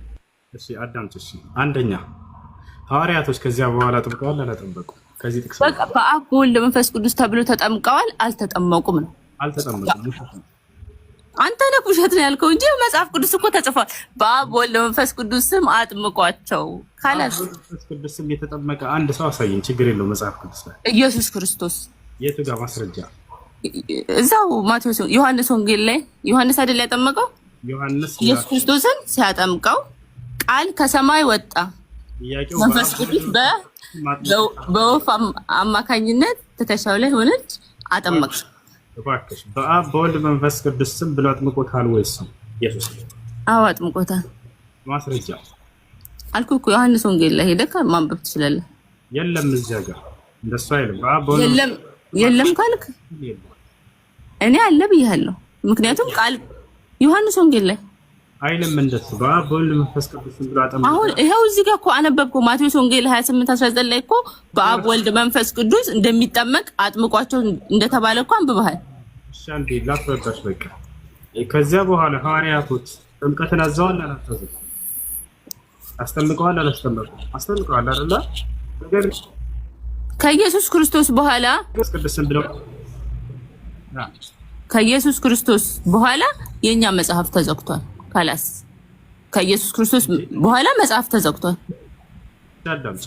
[SPEAKER 1] እሺ አዳምጪ። እሺ አንደኛ ሐዋርያቶች ከዚያ በኋላ ጠምቀዋል አላጠመቁም? ከዚህ ጥቅስ
[SPEAKER 2] በቃ በአብ በወልድ መንፈስ ቅዱስ ተብሎ ተጠምቀዋል አልተጠመቁም ነው።
[SPEAKER 1] አልተጠመቁም።
[SPEAKER 2] አንተ ነህ ውሸት ነው ያልከው እንጂ መጽሐፍ ቅዱስ እኮ ተጽፏል። በአብ ወልድ መንፈስ ቅዱስ ስም አጥምቋቸው ካላስ
[SPEAKER 1] መንፈስ ቅዱስ ስም የተጠመቀ አንድ ሰው አሳየኝ። ችግር የለው። መጽሐፍ ቅዱስ ላይ
[SPEAKER 2] ኢየሱስ ክርስቶስ።
[SPEAKER 1] የቱ ጋር ማስረጃ?
[SPEAKER 2] እዛው ማቴዎስ ዮሐንስ ወንጌል ላይ ዮሐንስ አይደል ያጠመቀው?
[SPEAKER 1] ዮሐንስ
[SPEAKER 2] ኢየሱስ ክርስቶስን ሲያጠምቀው ቃል ከሰማይ ወጣ፣
[SPEAKER 1] ጥያቄው
[SPEAKER 2] መንፈስ ቅዱስ በወፍ አማካኝነት ትከሻው ላይ ሆነች፣ አጠመቅ።
[SPEAKER 1] እባክሽ በአብ በወልድ መንፈስ ቅዱስ ስም ብሎ አጥምቆታል ወይስ ኢየሱስ?
[SPEAKER 2] አዎ አጥምቆታል።
[SPEAKER 1] ማስረጃ?
[SPEAKER 2] አልኩህ እኮ ዮሐንስ ወንጌል ላይ ሄደህ ማንበብ ትችላለህ።
[SPEAKER 1] የለም፣ እዚያ ጋር እንደሱ አይልም። በአብ በወልድ
[SPEAKER 2] የለም የለም ካልክ እኔ አለ ብያለሁ። ምክንያቱም ቃል ዮሐንስ ወንጌል ላይ
[SPEAKER 1] አይልም እንደሱ። በአብ በወልድ መንፈስ ቅዱስ ስም ብሎ አጠምቆታል።
[SPEAKER 2] አሁን ይኸው እዚህ ጋር እኮ አነበብኩ። ማቴዎስ ወንጌል 28:19 ላይ እኮ በአብ ወልድ መንፈስ ቅዱስ እንደሚጠመቅ አጥምቋቸው እንደተባለ እኮ አንብበሃል።
[SPEAKER 1] እሺ አንዴ ላስረዳሽ። በቃ ከዚያ በኋላ ሐዋርያቶች ጥምቀትን አዘዋል አላዘዙም? አስጠምቀዋል አላስጠመቁም? አስጠምቀዋል አይደለ? ነገር
[SPEAKER 2] ከኢየሱስ ክርስቶስ በኋላ
[SPEAKER 1] ቅዱስን ብለው
[SPEAKER 2] ከኢየሱስ ክርስቶስ በኋላ የኛ መጽሐፍ ተዘግቷል። خلاص ከኢየሱስ ክርስቶስ በኋላ መጽሐፍ ተዘግቷል።
[SPEAKER 1] አዳምጪ።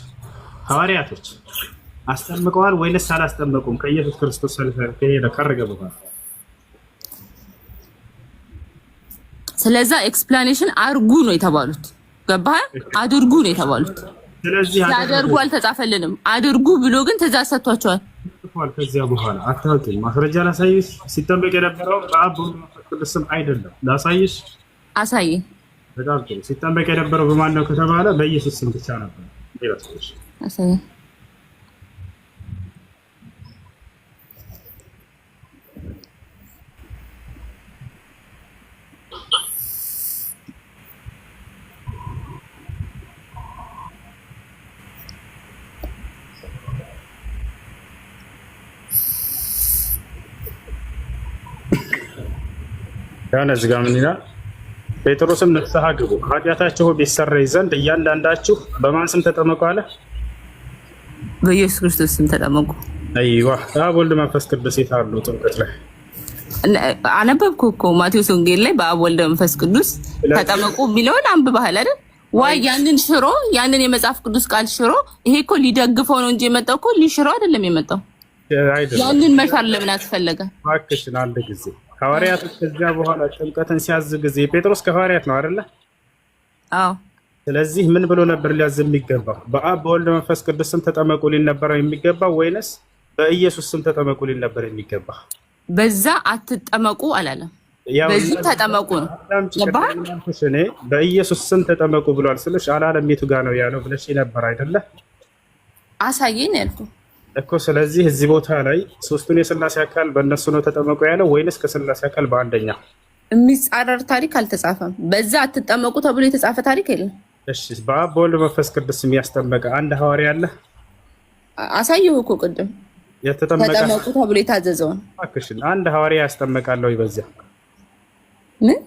[SPEAKER 1] ሐዋርያቶች አስጠምቀዋል ወይንስ አላስጠመቁም? ከኢየሱስ ክርስቶስ ከሄደ ካረገ በኋላ።
[SPEAKER 2] ስለዛ explanation አርጉ ነው የተባሉት። ገባህ? አድርጉ ነው የተባሉት።
[SPEAKER 1] ስለዚህ
[SPEAKER 2] ሲያደርጉ አልተጻፈልንም። አድርጉ ብሎ ግን ትእዛዝ ሰጥቷቸዋል።
[SPEAKER 1] ጽፏል። ከዚያ በኋላ አታውቂም። ማስረጃ ላሳይሽ። ሲጠመቅ የነበረው በአብ በወልድ በመንፈስ ቅዱስ ስም አይደለም። ላሳይሽ።
[SPEAKER 2] አሳይ።
[SPEAKER 1] በጣም ጥሩ። ሲጠመቅ የነበረው በማን ነው ከተባለ በኢየሱስ ስም ብቻ ነበር። ላሳይሽ።
[SPEAKER 2] አሳይ።
[SPEAKER 1] ያን እዚህ ጋር ምን ይላል? ጴጥሮስም ንስሐ ግቡ ኃጢአታችሁ ቢሰረይ ዘንድ እያንዳንዳችሁ በማን ስም ተጠመቁ አለ?
[SPEAKER 2] በኢየሱስ ክርስቶስ ስም ተጠመቁ።
[SPEAKER 1] أيوه አብ ወልድ መንፈስ ቅዱስ የት አሉ ጥምቀት ላይ?
[SPEAKER 2] አነበብኩ እኮ ማቴዎስ ወንጌል ላይ በአብ ወልድ መንፈስ ቅዱስ ተጠመቁ የሚለውን አንብበሃል አይደል? ዋይ ያንን ሽሮ ያንን የመጽሐፍ ቅዱስ ቃል ሽሮ ይሄ እኮ ሊደግፈው ነው እንጂ የመጣው እኮ ሊሽሮ አይደለም የመጣው።
[SPEAKER 1] አይደለም።
[SPEAKER 2] ያንን መሻር ለምን አስፈለገ?
[SPEAKER 1] እባክሽን አንድ ጊዜ ሐዋርያቶች ከዚያ በኋላ ጥምቀትን ሲያዝ ጊዜ ጴጥሮስ ከሐዋርያት ነው አይደለ?
[SPEAKER 2] አዎ።
[SPEAKER 1] ስለዚህ ምን ብሎ ነበር ሊያዝ የሚገባው? በአብ በወልድ መንፈስ ቅዱስ ስም ተጠመቁ ሊል ነበር የሚገባው ወይንስ በኢየሱስ ስም ተጠመቁ ሊል ነበር የሚገባ?
[SPEAKER 2] በዛ አትጠመቁ አላለም።
[SPEAKER 1] ያው
[SPEAKER 2] በዚህ ተጠመቁ ነው።
[SPEAKER 1] አዳምጪ፣
[SPEAKER 2] ገባህ?
[SPEAKER 1] ቅድም ያልኩሽ እኔ በኢየሱስ ስም ተጠመቁ ብሏል ስልሽ አላለም የቱ ጋር ነው ያለው ብለሽ ነበር አይደለ?
[SPEAKER 2] አሳየኝ ነው ያልኩህ።
[SPEAKER 1] እኮ ስለዚህ እዚህ ቦታ ላይ ሶስቱን የስላሴ አካል በእነሱ ነው ተጠመቁ ያለው ወይንስ ከስላሴ አካል በአንደኛ?
[SPEAKER 2] የሚጻረር ታሪክ አልተጻፈም። በዛ አትጠመቁ ተብሎ የተጻፈ ታሪክ የለም።
[SPEAKER 1] እሺ በአብ በወልድ መንፈስ ቅዱስ የሚያስጠመቀ አንድ ሐዋርያ አለ?
[SPEAKER 2] አሳየሁ እኮ ቅድም
[SPEAKER 1] የተጠመቀ
[SPEAKER 2] ተጠመቁ ተብሎ የታዘዘውን።
[SPEAKER 1] እባክሽን አንድ ሐዋርያ ያስጠመቃለሁ በዚያ
[SPEAKER 2] ምን?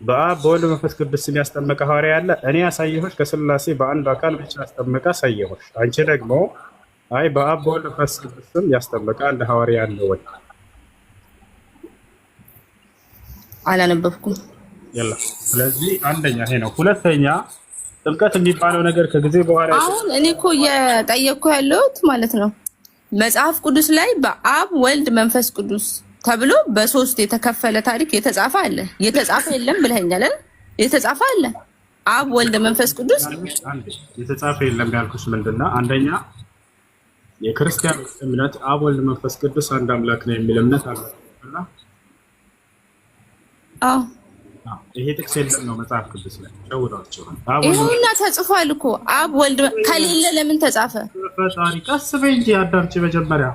[SPEAKER 1] በአብ በወልድ መንፈስ ቅዱስ ስም ያስጠመቀ ሐዋርያ አለ? እኔ ያሳየሁሽ ከስላሴ በአንዱ አካል ብቻ ያስጠመቀ አሳየሁሽ። አንቺ ደግሞ አይ በአብ በወልድ መንፈስ ቅዱስ ስም ያስጠመቀ አንድ ሐዋርያ አለ ወይ?
[SPEAKER 2] አላነበብኩም።
[SPEAKER 1] የለም። ስለዚህ አንደኛ ይሄ ነው። ሁለተኛ ጥምቀት የሚባለው ነገር ከጊዜ በኋላ
[SPEAKER 2] አሁን እኔ እኮ እየጠየቅኩ ያለሁት ማለት ነው መጽሐፍ ቅዱስ ላይ በአብ ወልድ መንፈስ ቅዱስ ተብሎ በሶስት የተከፈለ ታሪክ የተጻፈ አለ። የተጻፈ የለም ብለኸኛል አይደል? የተጻፈ አለ። አብ ወልድ መንፈስ ቅዱስ።
[SPEAKER 1] አንዴ፣ የተጻፈ የለም ያልኩሽ ምንድን ነው? አንደኛ የክርስቲያኖች እምነት አብ ወልድ መንፈስ ቅዱስ አንድ አምላክ ነው የሚል እምነት አለ እና
[SPEAKER 2] አዎ።
[SPEAKER 1] ይሄ ጥቅስ የለም ነው መጽሐፍ ቅዱስ ላይ፣ ሸውዷቸዋል። አብ ወልድ
[SPEAKER 2] ይኸውና ተጽፏል እኮ። አብ ወልድ ከሌለ ለምን ተጻፈ?
[SPEAKER 1] ፈጣሪ፣ ቀስ በይ እንጂ አዳምጪ መጀመሪያ።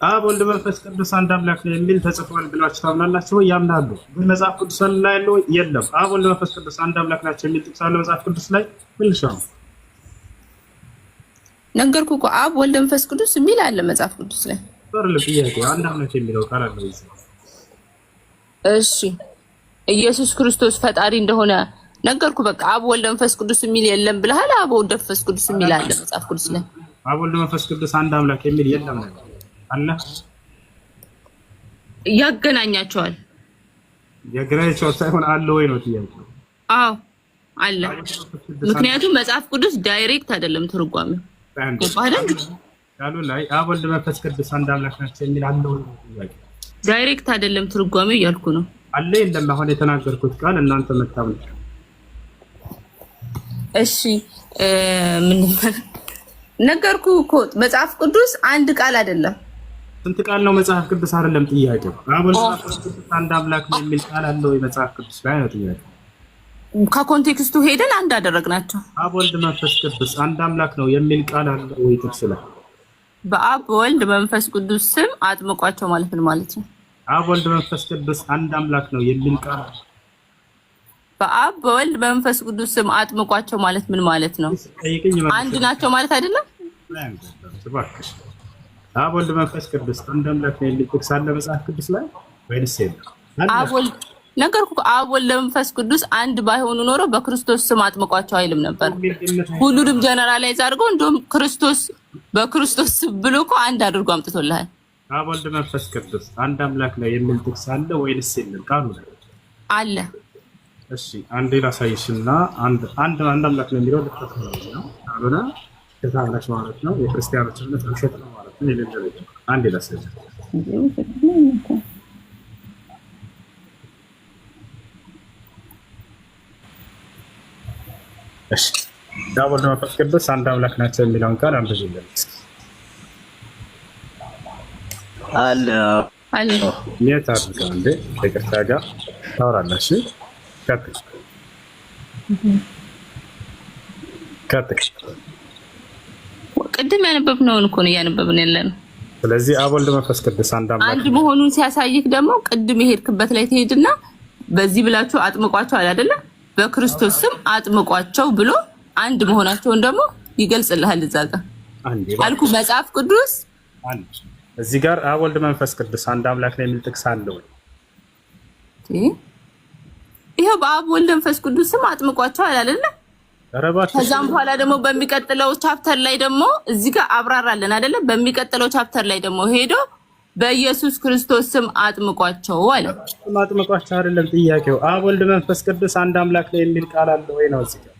[SPEAKER 1] አብ ወልድ መንፈስ ቅዱስ አንድ አምላክ ነው የሚል ተጽፏል ብላችሁ ታምናላችሁ ወይ? ያምናሉ። ግን መጽሐፍ ቅዱስ ላይ ያለው የለም። አብ ወልድ መንፈስ ቅዱስ አንድ አምላክ ናቸው የሚል ጥቅስ አለ መጽሐፍ ቅዱስ ላይ? ምንሽ ነው?
[SPEAKER 2] ነገርኩህ እኮ፣ አብ ወልድ መንፈስ ቅዱስ የሚል አለ መጽሐፍ ቅዱስ ላይ።
[SPEAKER 1] አይደለም ጥያቄ፣ አንድ አምላክ የሚለው ቃል አለ እዚህ።
[SPEAKER 2] እሺ፣ ኢየሱስ ክርስቶስ ፈጣሪ እንደሆነ ነገርኩ። በቃ አብ ወልድ መንፈስ ቅዱስ የሚል የለም ብለሃል። አብ ወልድ መንፈስ ቅዱስ የሚል አለ መጽሐፍ ቅዱስ ላይ።
[SPEAKER 1] አብ ወልድ መንፈስ ቅዱስ አንድ አምላክ የሚል የለም ነው አለ?
[SPEAKER 2] ያገናኛቸዋል።
[SPEAKER 1] ያገናኛቸዋል ሳይሆን አለ ወይ ነው ጥያቄው።
[SPEAKER 2] አዎ አለ። ምክንያቱም መጽሐፍ ቅዱስ direct አይደለም ትርጓሜው። ገባህ አይደል?
[SPEAKER 1] ቃሉ ላይ አብ ወልድ መንፈስ ቅዱስ አንድ አምላክ ናቸው የሚል አለ ወይ ነው ጥያቄው።
[SPEAKER 2] Direct አይደለም ትርጓሜው እያልኩ ነው።
[SPEAKER 1] አለ የለም? አሁን የተናገርኩት ቃል እናንተ መታምኑ።
[SPEAKER 2] እሺ፣ ምን ነገርኩ እኮ፣ መጽሐፍ ቅዱስ አንድ ቃል አይደለም።
[SPEAKER 1] ስንት ቃል ነው መጽሐፍ ቅዱስ አይደለም ጥያቄው። አብ ወልድ መንፈስ ቅዱስ አንድ አምላክ ነው የሚል ቃል አለ ወይ መጽሐፍ ቅዱስ ላይ ነው ጥያቄው።
[SPEAKER 2] ከ context ኡ ሄደን አንድ አደረግናቸው።
[SPEAKER 1] አብ ወልድ መንፈስ ቅዱስ አንድ አምላክ ነው የሚል ቃል አለ ወይ ጥቅስ ላይ?
[SPEAKER 2] በአብ በወልድ በመንፈስ ቅዱስ ስም አጥምቋቸው ማለት ምን ማለት ነው?
[SPEAKER 1] አብ ወልድ መንፈስ ቅዱስ አንድ አምላክ ነው የሚል ቃል አለ?
[SPEAKER 2] በአብ በወልድ በመንፈስ ቅዱስ ስም አጥምቋቸው ማለት ምን ማለት ነው?
[SPEAKER 1] ጠይቅኝ።
[SPEAKER 2] አንድ ናቸው ማለት አይደለም?
[SPEAKER 1] እባክሽ፣ አብ ወልድ መንፈስ ቅዱስ አንድ አምላክ ነው የሚል ጥቅስ አለ መጽሐፍ ቅዱስ ላይ ወይንስ የለም? አለ።
[SPEAKER 2] አብ ወልድ፣ ነገርኩህ እኮ፣ አብ ወልድ መንፈስ ቅዱስ አንድ ባይሆኑ ኖሮ በክርስቶስ ስም አጥምቋቸው አይልም ነበር።
[SPEAKER 1] የሚል ግምት
[SPEAKER 2] ሁሉንም generalize አድርገው እንደውም ክርስቶስ በክርስቶስ ስም ብሎ እኮ አንድ አድርጎ አምጥቶልሃል።
[SPEAKER 1] አብ ወልድ መንፈስ ቅዱስ አንድ አምላክ ነው የሚል ጥቅስ አለ ወይንስ የለም? ቃሉ ላይ።
[SPEAKER 2] አለ።
[SPEAKER 1] እሺ፣ አንዴ ላሳይሽና አንድ አንድ አንድ አምላክ ነው የሚለው ልክ ነው፣ ካልሆነ ከታላሽ ማለት ነው፣ የክርስቲያኖች እምነት ውሸት ነው ማለት ነው። የሌለ ቤት ነው። አንዴ ላሳይሽ። እሺ፣ አብ ወልድ መንፈስ ቅዱስ አንድ አምላክ ናቸው የሚለውን ቃል አንብቢልን።
[SPEAKER 4] አለ።
[SPEAKER 2] አለ።
[SPEAKER 1] የት አድርገው እንዴ? ይቅርታ ጋር ታወራለሽ። ቀጥል ቀጥል።
[SPEAKER 2] ቅድም ያነበብነውን እኮ ነው እያነበብን ያለ ነው።
[SPEAKER 1] ስለዚህ አብ ወልድ መንፈስ ቅዱስ አንድ አምላክ
[SPEAKER 2] አንድ መሆኑን ሲያሳይክ ደግሞ ቅድም የሄድክበት ላይ ትሄድና በዚህ ብላችሁ አጥምቋቸው አለ አይደለ? በክርስቶስ ስም አጥምቋቸው ብሎ አንድ መሆናቸውን ደግሞ ይገልጽልሃል። እዛ ጋር
[SPEAKER 1] አንዴ
[SPEAKER 2] አልኩ መጽሐፍ ቅዱስ።
[SPEAKER 1] አንድ፣ እዚህ ጋር አብ ወልድ መንፈስ ቅዱስ አንድ አምላክ ነው የሚል ጥቅስ አለ ወይ?
[SPEAKER 2] ይኸው በአብ ወልድ መንፈስ ቅዱስ ስም አጥምቋቸው አለ አይደለ?
[SPEAKER 1] ኧረ እባክሽ።
[SPEAKER 2] ከዛም በኋላ ደግሞ በሚቀጥለው chapter ላይ ደግሞ እዚህ ጋር አብራራለን አይደለ? በሚቀጥለው chapter ላይ ደግሞ ሄዶ በኢየሱስ ክርስቶስ ስም አጥምቋቸው አለ።
[SPEAKER 1] አጥምቋቸው አይደለም ጥያቄው። አብ ወልድ መንፈስ ቅዱስ አንድ አምላክ ነው የሚል ቃል አለ ወይ ነው እዚህ ጋር።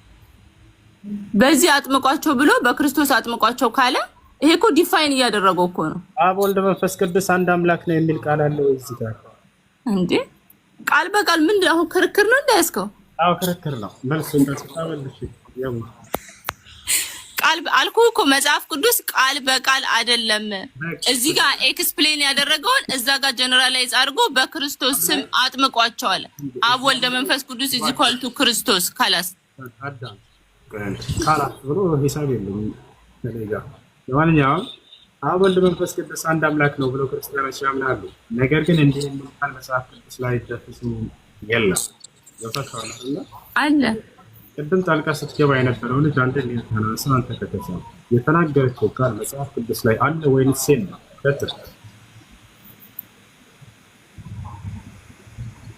[SPEAKER 2] በዚህ አጥምቋቸው ብሎ በክርስቶስ አጥምቋቸው ካለ ይሄ እኮ define እያደረገው እኮ ነው።
[SPEAKER 1] አብ ወልድ መንፈስ ቅዱስ አንድ አምላክ ነው የሚል ቃል አለ ወይ እዚህ ጋር?
[SPEAKER 2] እንዴ፣ ቃል በቃል ምንድን አሁን ክርክር ነው እንዳያስከው?
[SPEAKER 1] አዎ ክርክር ነው። መልስ እንዳትመልሽ ያው።
[SPEAKER 2] ቃል አልኩ እኮ፣ መጽሐፍ ቅዱስ ቃል በቃል አይደለም። እዚህ ጋር explain ያደረገውን እዛ ጋር generalize አድርጎ በክርስቶስ ስም አጥምቋቸዋል። አብ ወልደ መንፈስ ቅዱስ is equal to ክርስቶስ خلاص።
[SPEAKER 1] አዳም خلاص ብሎ ሂሳብ የለም ከእኔ ጋር። ለማንኛውም አብ ወልድ መንፈስ ቅዱስ አንድ አምላክ ነው ብለው ክርስቲያኖች ያምናሉ። ነገር ግን እንዲህ የሚል ቃል መጽሐፍ ቅዱስ ላይ በፍጹም የለም። ገብታችኋል አይደለ?
[SPEAKER 2] አለ።
[SPEAKER 1] ቅድም ጣልቃ ስትገባ የነበረው ልጅ አንድ ተናንስን አንተ ከተቻ የተናገረችው ቃል መጽሐፍ ቅዱስ ላይ አለ ወይንስ የለም? ቀጥል።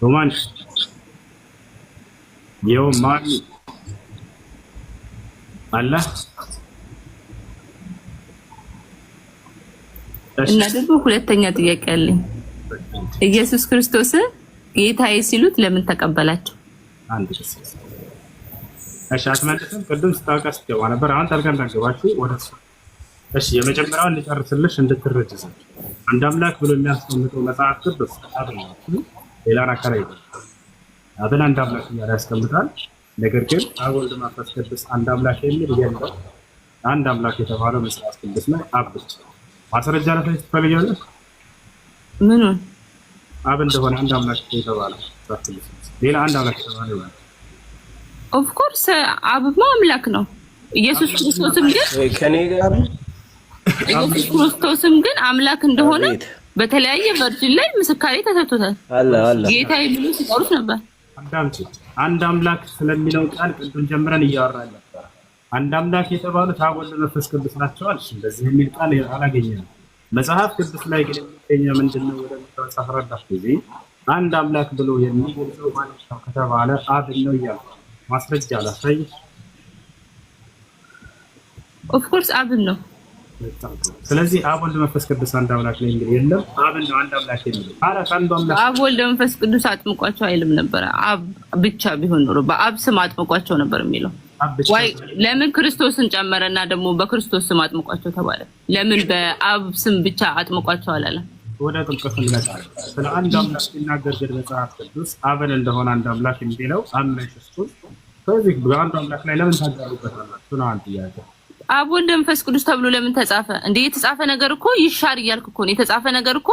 [SPEAKER 1] ሮማን ይኸው ማን አለ? እሺ።
[SPEAKER 2] እና ደግሞ ሁለተኛ ጥያቄ አለኝ። ኢየሱስ ክርስቶስ ጌታዬ ሲሉት ለምን ተቀበላቸው?
[SPEAKER 1] አንድ ጊዜ፣ እሺ፣ አትመልስም። ቅድም ስታውቃ ስትገባ ነበር። አሁን ጣልቃ እንዳገባችሁ ወደ እሱ እሺ የመጀመሪያውን ልጨርስልሽ እንድትረጅ ዘንድ። አንድ አምላክ ብሎ የሚያስቀምጠው መጽሐፍ ቅዱስ አብ ነው። ሌላን አካል አይደለም። አብን አንድ አምላክ እያለ ያስቀምጣል። ነገር ግን አብ፣ ወልድ፣ መንፈስ ቅዱስ አንድ አምላክ የሚል የለም። አንድ አምላክ የተባለው መጽሐፍ ቅዱስ ላይ አብ ብቻ። ማስረጃ ለፈች ትፈልጊያለሽ?
[SPEAKER 2] ምኑን?
[SPEAKER 1] አብ እንደሆነ አንድ አምላክ የተባለው መጽሐፍ ቅዱስ ሌላ አንድ አምላክ የተባለው ይሆናል።
[SPEAKER 2] Of course አብማ አምላክ ነው። ኢየሱስ ክርስቶስም ግን
[SPEAKER 4] ከኔ ጋር
[SPEAKER 2] ኢየሱስ ክርስቶስም ግን አምላክ እንደሆነ
[SPEAKER 4] አቤት።
[SPEAKER 2] በተለያየ version ላይ ምስካሬ ተሰጥቶታል።
[SPEAKER 4] አለ አለ።
[SPEAKER 2] ጌታዬ ብሎ ሲጠሩት ነበር።
[SPEAKER 1] አዳምጪ። አንድ አምላክ ስለሚለው ቃል ቅድም ጀምረን እያወራን ነበር። አንድ አምላክ የተባሉት አብ፣ ወልድ፣ መንፈስ ቅዱስ ናቸው አልሽ። እንደዚህ የሚል ቃል አላገኘንም። መጽሐፍ ቅዱስ ላይ ግን የሚገኘው ምንድነው? ወደ ሳስረዳሽ ጊዜ አንድ አምላክ ብሎ የሚገልጸው ማለት ነው ከተባለ አብ ነው እያልኩ ማስረጃ ላሳይሽ።
[SPEAKER 2] Of course አብን ነው።
[SPEAKER 1] ስለዚህ አብ፣ ወልድ፣ መንፈስ ቅዱስ አንድ አምላክ ነው የሚል የለም። አብን ነው አንድ አምላክ የሚለው። አራት አንዱ አምላክ
[SPEAKER 2] አብ፣ ወልድ፣ መንፈስ ቅዱስ አጥምቋቸው አይልም ነበረ። አብ ብቻ ቢሆን ኖሮ በአብ ስም አጥምቋቸው ነበር የሚለው።
[SPEAKER 1] አብ ብቻ።
[SPEAKER 2] Why ለምን ክርስቶስን ጨመረና ደግሞ በክርስቶስ ስም አጥምቋቸው ተባለ? ለምን በአብ ስም ብቻ አጥምቋቸው አላለም?
[SPEAKER 1] ወደ ጥምቀቱ እንመጣለን። ስለ አንድ አምላክ ሲናገር ግን መጽሐፍ ቅዱስ አብን እንደሆነ አንድ አምላክ የሚለው አመንሽ። እሱን ስለዚህ በአንዱ አምላክ ላይ ለምን ታጋሩበታላችሁ ነው አንድ ጥያቄ።
[SPEAKER 2] አብ፣ ወልድ፣ መንፈስ ቅዱስ ተብሎ ለምን ተጻፈ? እንዴ የተጻፈ ነገር እኮ ይሻር እያልክ እኮ ነው። የተጻፈ ነገር እኮ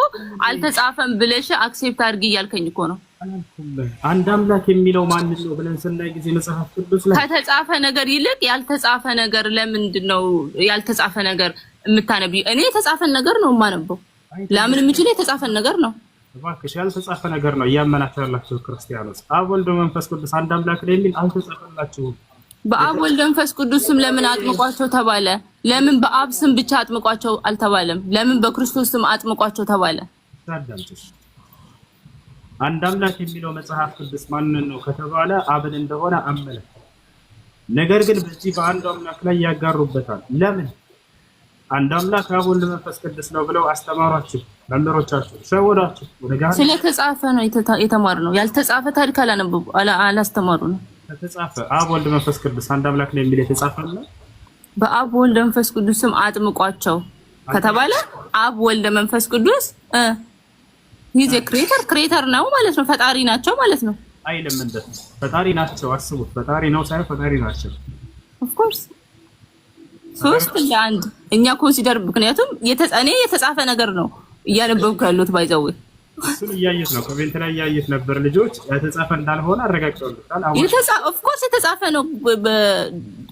[SPEAKER 2] አልተጻፈም ብለሽ accept አድርጊ እያልከኝ እኮ ነው።
[SPEAKER 1] አላልኩም። አንድ አምላክ የሚለው ማንን ነው ብለን ስናይ ጊዜ መጽሐፍ ቅዱስ ላይ
[SPEAKER 2] ከተጻፈ ነገር ይልቅ ያልተጻፈ ነገር ለምንድን ነው ያልተጻፈ ነገር የምታነቢው? እኔ የተጻፈን ነገር ነው የማነበው። ላምን የምችለው የተጻፈን ነገር ነው።
[SPEAKER 1] እባክሽ ያልተጻፈ ነገር ነው እያመናችሁ ያላችሁ ክርስቲያኖች። አብ፣ ወልድ፣ መንፈስ ቅዱስ አንድ አምላክ ነው የሚል አልተጻፈላችሁም።
[SPEAKER 2] በአብ፣ ወልድ፣ መንፈስ ቅዱስ ስም ለምን አጥምቋቸው ተባለ? ለምን በአብ ስም ብቻ አጥምቋቸው አልተባለም? ለምን በክርስቶስ ስም አጥምቋቸው ተባለ?
[SPEAKER 1] አዳምጪሽ። አንድ አምላክ የሚለው መጽሐፍ ቅዱስ ማንን ነው ከተባለ አብን እንደሆነ አመነ። ነገር ግን በዚህ በአንዱ አምላክ ላይ ያጋሩበታል። ለምን? አንድ አምላክ አብ፣ ወልድ፣ መንፈስ ቅዱስ ነው ብለው አስተማሯችሁ መምህሮቻችሁ፣ ሸወዷችሁ። ወደ ገሃነም።
[SPEAKER 2] ስለተጻፈ ነው የተማርነው። ያልተጻፈ ታሪክ አላነበቡ አላስተማሩ ነው።
[SPEAKER 1] ከተጻፈ አብ፣ ወልድ፣ መንፈስ ቅዱስ አንድ አምላክ ነው የሚል የተጻፈ ነው።
[SPEAKER 2] በአብ፣ ወልድ፣ መንፈስ ቅዱስ ስም አጥምቋቸው ከተባለ አብ፣ ወልድ፣ መንፈስ ቅዱስ he's creator፣ creator ነው ማለት ነው። ፈጣሪ ናቸው ማለት ነው።
[SPEAKER 1] አይልም። እንደ ፈጣሪ ናቸው። አስቡት፣ ፈጣሪ ነው ሳይሆን ፈጣሪ ናቸው።
[SPEAKER 2] Of course 3 ለ1 እኛ consider ምክንያቱም እኔ የተጻፈ ነገር ነው እያነበብኩ ያሉት by the way።
[SPEAKER 1] እሱን እያየት ነው፣ comment ላይ እያየት ነበር። ልጆች የተጻፈ እንዳልሆነ አረጋግጠውልታል። አሁን
[SPEAKER 2] Of course የተጻፈ ነው።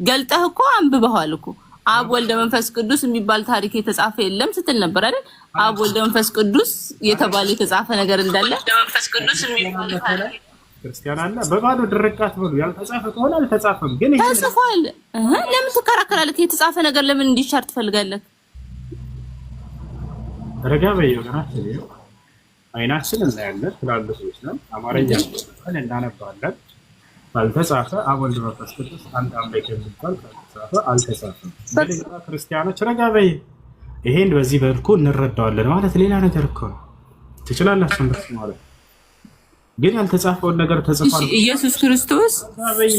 [SPEAKER 2] ገልጠህ እኮ አንብበዋል እኮ። አብ፣ ወልደ፣ መንፈስ ቅዱስ የሚባል ታሪክ የተጻፈ የለም ስትል ነበር አይደል? አብ፣ ወልደ፣ መንፈስ ቅዱስ የተባለ የተጻፈ ነገር እንዳለ መንፈስ ቅዱስ የሚባል ታሪክ
[SPEAKER 1] ክርስቲያን አለ በባዶ ድርቃት በሉ። ያልተጻፈ ከሆነ አልተጻፈም። ግን ይሄ
[SPEAKER 2] ተጽፏል። ለምን ትከራከራለህ? የተጻፈ ነገር ለምን እንዲሻር ትፈልጋለህ?
[SPEAKER 1] ረጋ በይ ወገናችን፣ ይኸው አይናችን እናያለን። ትላልቅ ሰዎች ነን። አማርኛ እናነባለን። ካልተጻፈ አብ፣ ወልድ፣ መንፈስ ቅዱስ አንድ አምላክ የሚባል ካልተጻፈ አልተጻፈም። ግን እኛ ክርስቲያኖች ረጋ በይ ይሄን በዚህ መልኩ እንረዳዋለን ማለት ሌላ ነገር እኮ ነው። ትችላላችሁ እንደሱ ማለት፣ ግን ያልተጻፈውን ነገር ተጽፏል
[SPEAKER 2] ኢየሱስ ክርስቶስ
[SPEAKER 1] በይ